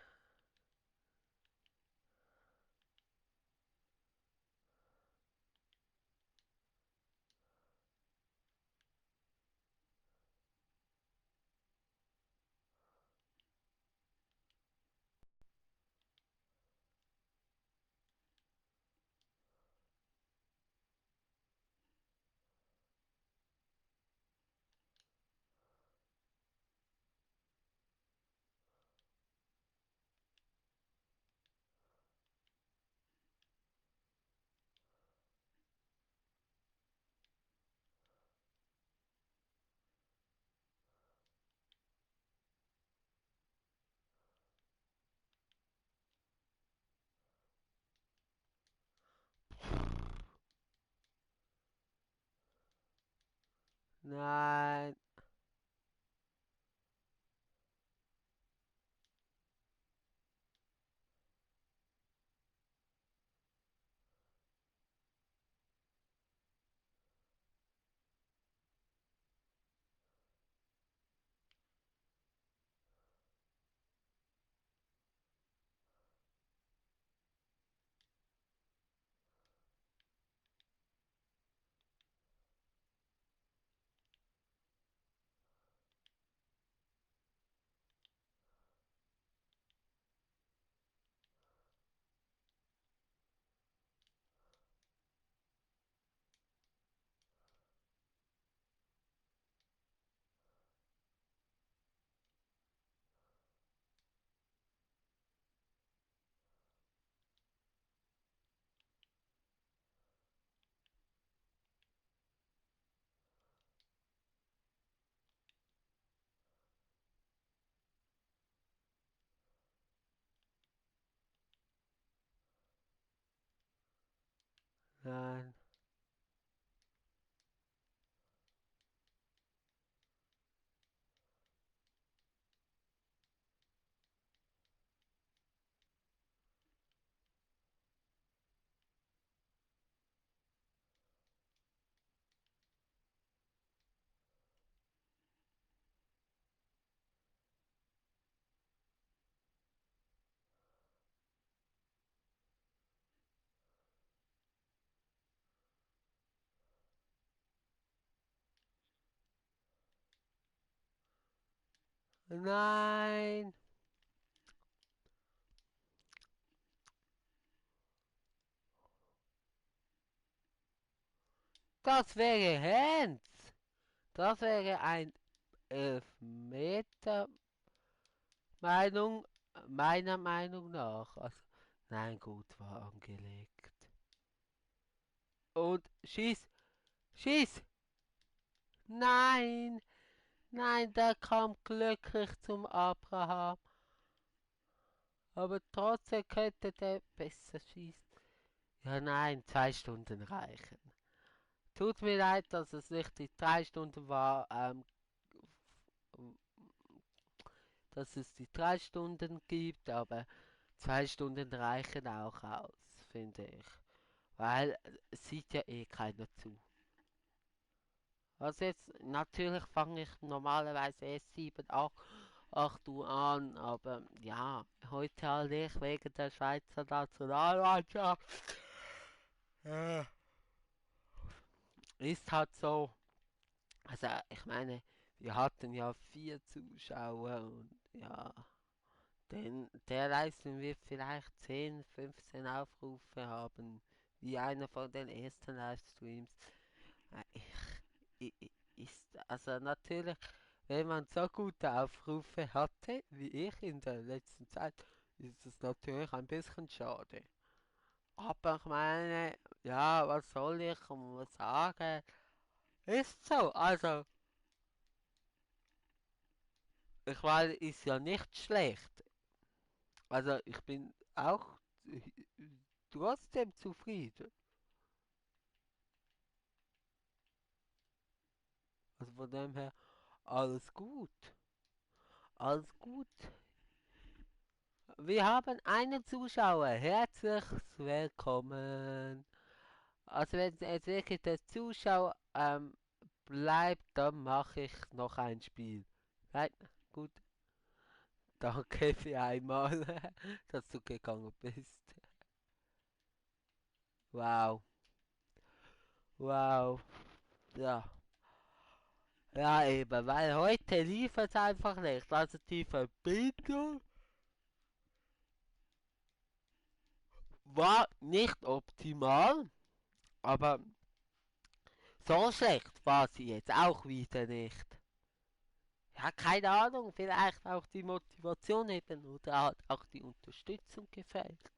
Nein. Nein. Nein. Das wäre Hands. Das wäre ein Elfmeter, Meinung, meiner Meinung nach. Also, nein, gut, war angelegt. Und schieß, schieß! Nein, nein, der kam glücklich zum Abraham. Aber trotzdem könnte der besser schießen. Ja, nein, 2 Stunden reichen. Tut mir leid, dass es nicht die 3 Stunden war, dass es die 3 Stunden gibt, aber 2 Stunden reichen auch aus, finde ich. Weil es sieht ja eh keiner zu. Also jetzt, natürlich fange ich normalerweise erst 7, 8 Uhr an, aber ja, heute halt nicht wegen der Schweizer Nationalmannschaft. Ist halt so. Also ich meine, wir hatten ja 4 Zuschauer und ja, der Leistung wird vielleicht 10, 15 Aufrufe haben, wie einer von den ersten Livestreams. Ist also natürlich, wenn man so gute Aufrufe hatte wie ich in der letzten Zeit, ist es natürlich ein bisschen schade. Aber ich meine, ja, was soll ich sagen? Ist so, also, ich meine, ist ja nicht schlecht. Also, ich bin auch trotzdem zufrieden. Also von dem her, alles gut. Alles gut. Wir haben einen Zuschauer. Herzlich willkommen. Also wenn jetzt wirklich der Zuschauer bleibt, dann mache ich noch ein Spiel. Nein, gut. Danke für einmal, dass du gegangen bist. Wow. Wow. Ja. Ja, eben, weil heute lief es einfach nicht. Also die Verbindung war nicht optimal, aber so schlecht war sie jetzt auch wieder nicht. Ja, keine Ahnung, vielleicht auch die Motivation eben oder halt auch die Unterstützung gefällt.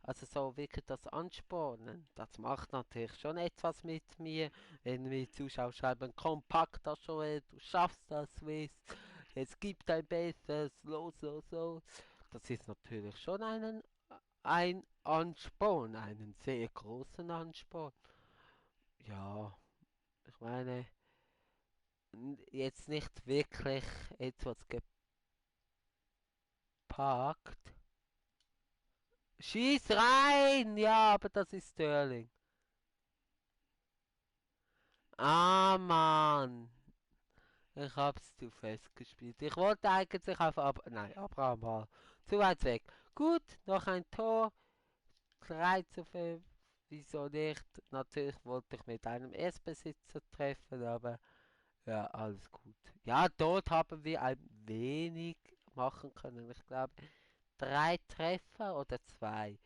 Also so wirklich das Anspornen, das macht natürlich schon etwas mit mir, wenn mir Zuschauer schreiben, kompakt das Joel, du schaffst das, Swiss, es gibt ein Besseres, los, los, los. Das ist natürlich schon ein Ansporn, einen sehr großen Ansporn. Ja, ich meine, jetzt nicht wirklich etwas gepackt. Schieß rein! Ja, aber das ist Sterling. Ah, Mann. Ich hab's zu fest gespielt. Ich wollte eigentlich auf Nein, Abraham war zu weit weg. Gut, noch ein Tor. 3:5. Wieso nicht? Natürlich wollte ich mit einem Erstbesitzer treffen, aber ja, alles gut. Ja, dort haben wir ein wenig machen können. Ich glaube, 3 Treffer oder 2.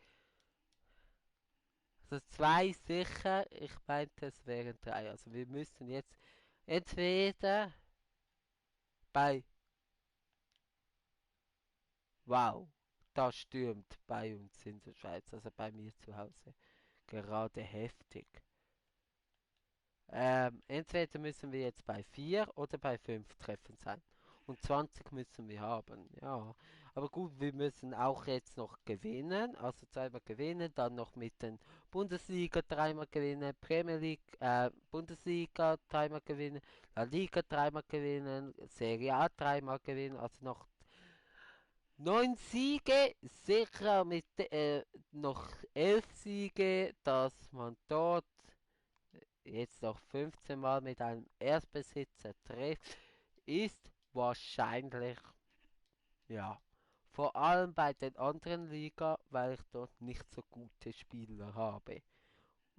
Also 2 sicher. Ich meinte, es wären 3. Also wir müssen jetzt entweder bei... Wow, da stürmt bei uns in der Schweiz, also bei mir zu Hause, gerade heftig. Entweder müssen wir jetzt bei 4 oder bei 5 Treffen sein. Und 20 müssen wir haben, ja. Aber gut, wir müssen auch jetzt noch gewinnen, also zweimal gewinnen, dann noch mit den Bundesliga dreimal gewinnen, Premier League, Bundesliga dreimal gewinnen, La Liga dreimal gewinnen, Serie A dreimal gewinnen, also noch 9 Siege, sicher mit noch 11 Siege, dass man dort jetzt noch 15 Mal mit einem Erstbesitzer trifft, ist wahrscheinlich, ja. Vor allem bei den anderen Liga, weil ich dort nicht so gute Spieler habe.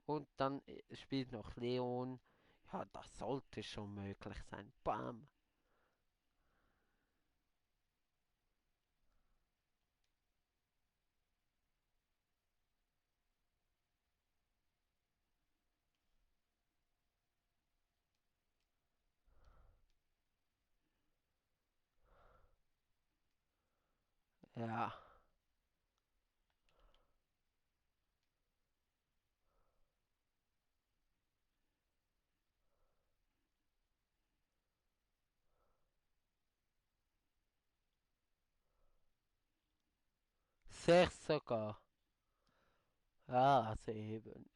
Und dann spielt noch Leon. Ja, das sollte schon möglich sein. Bam. Ja. Sechs sogar. Ja, also eben.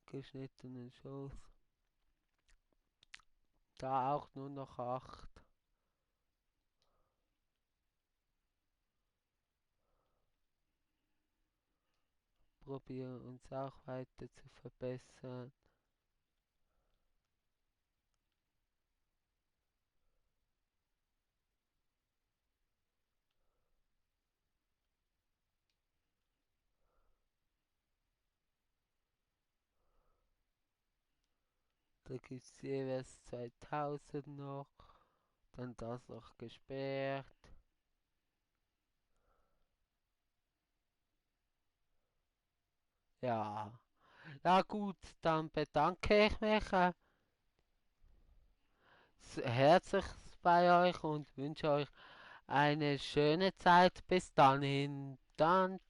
Geschnittenen Schoß. Da auch nur noch 8. Probieren uns auch weiter zu verbessern. Da gibt es jeweils 2000 noch. Dann das noch gesperrt. Ja. Ja gut, dann bedanke ich mich herzlich bei euch und wünsche euch eine schöne Zeit. Bis dahin. Dann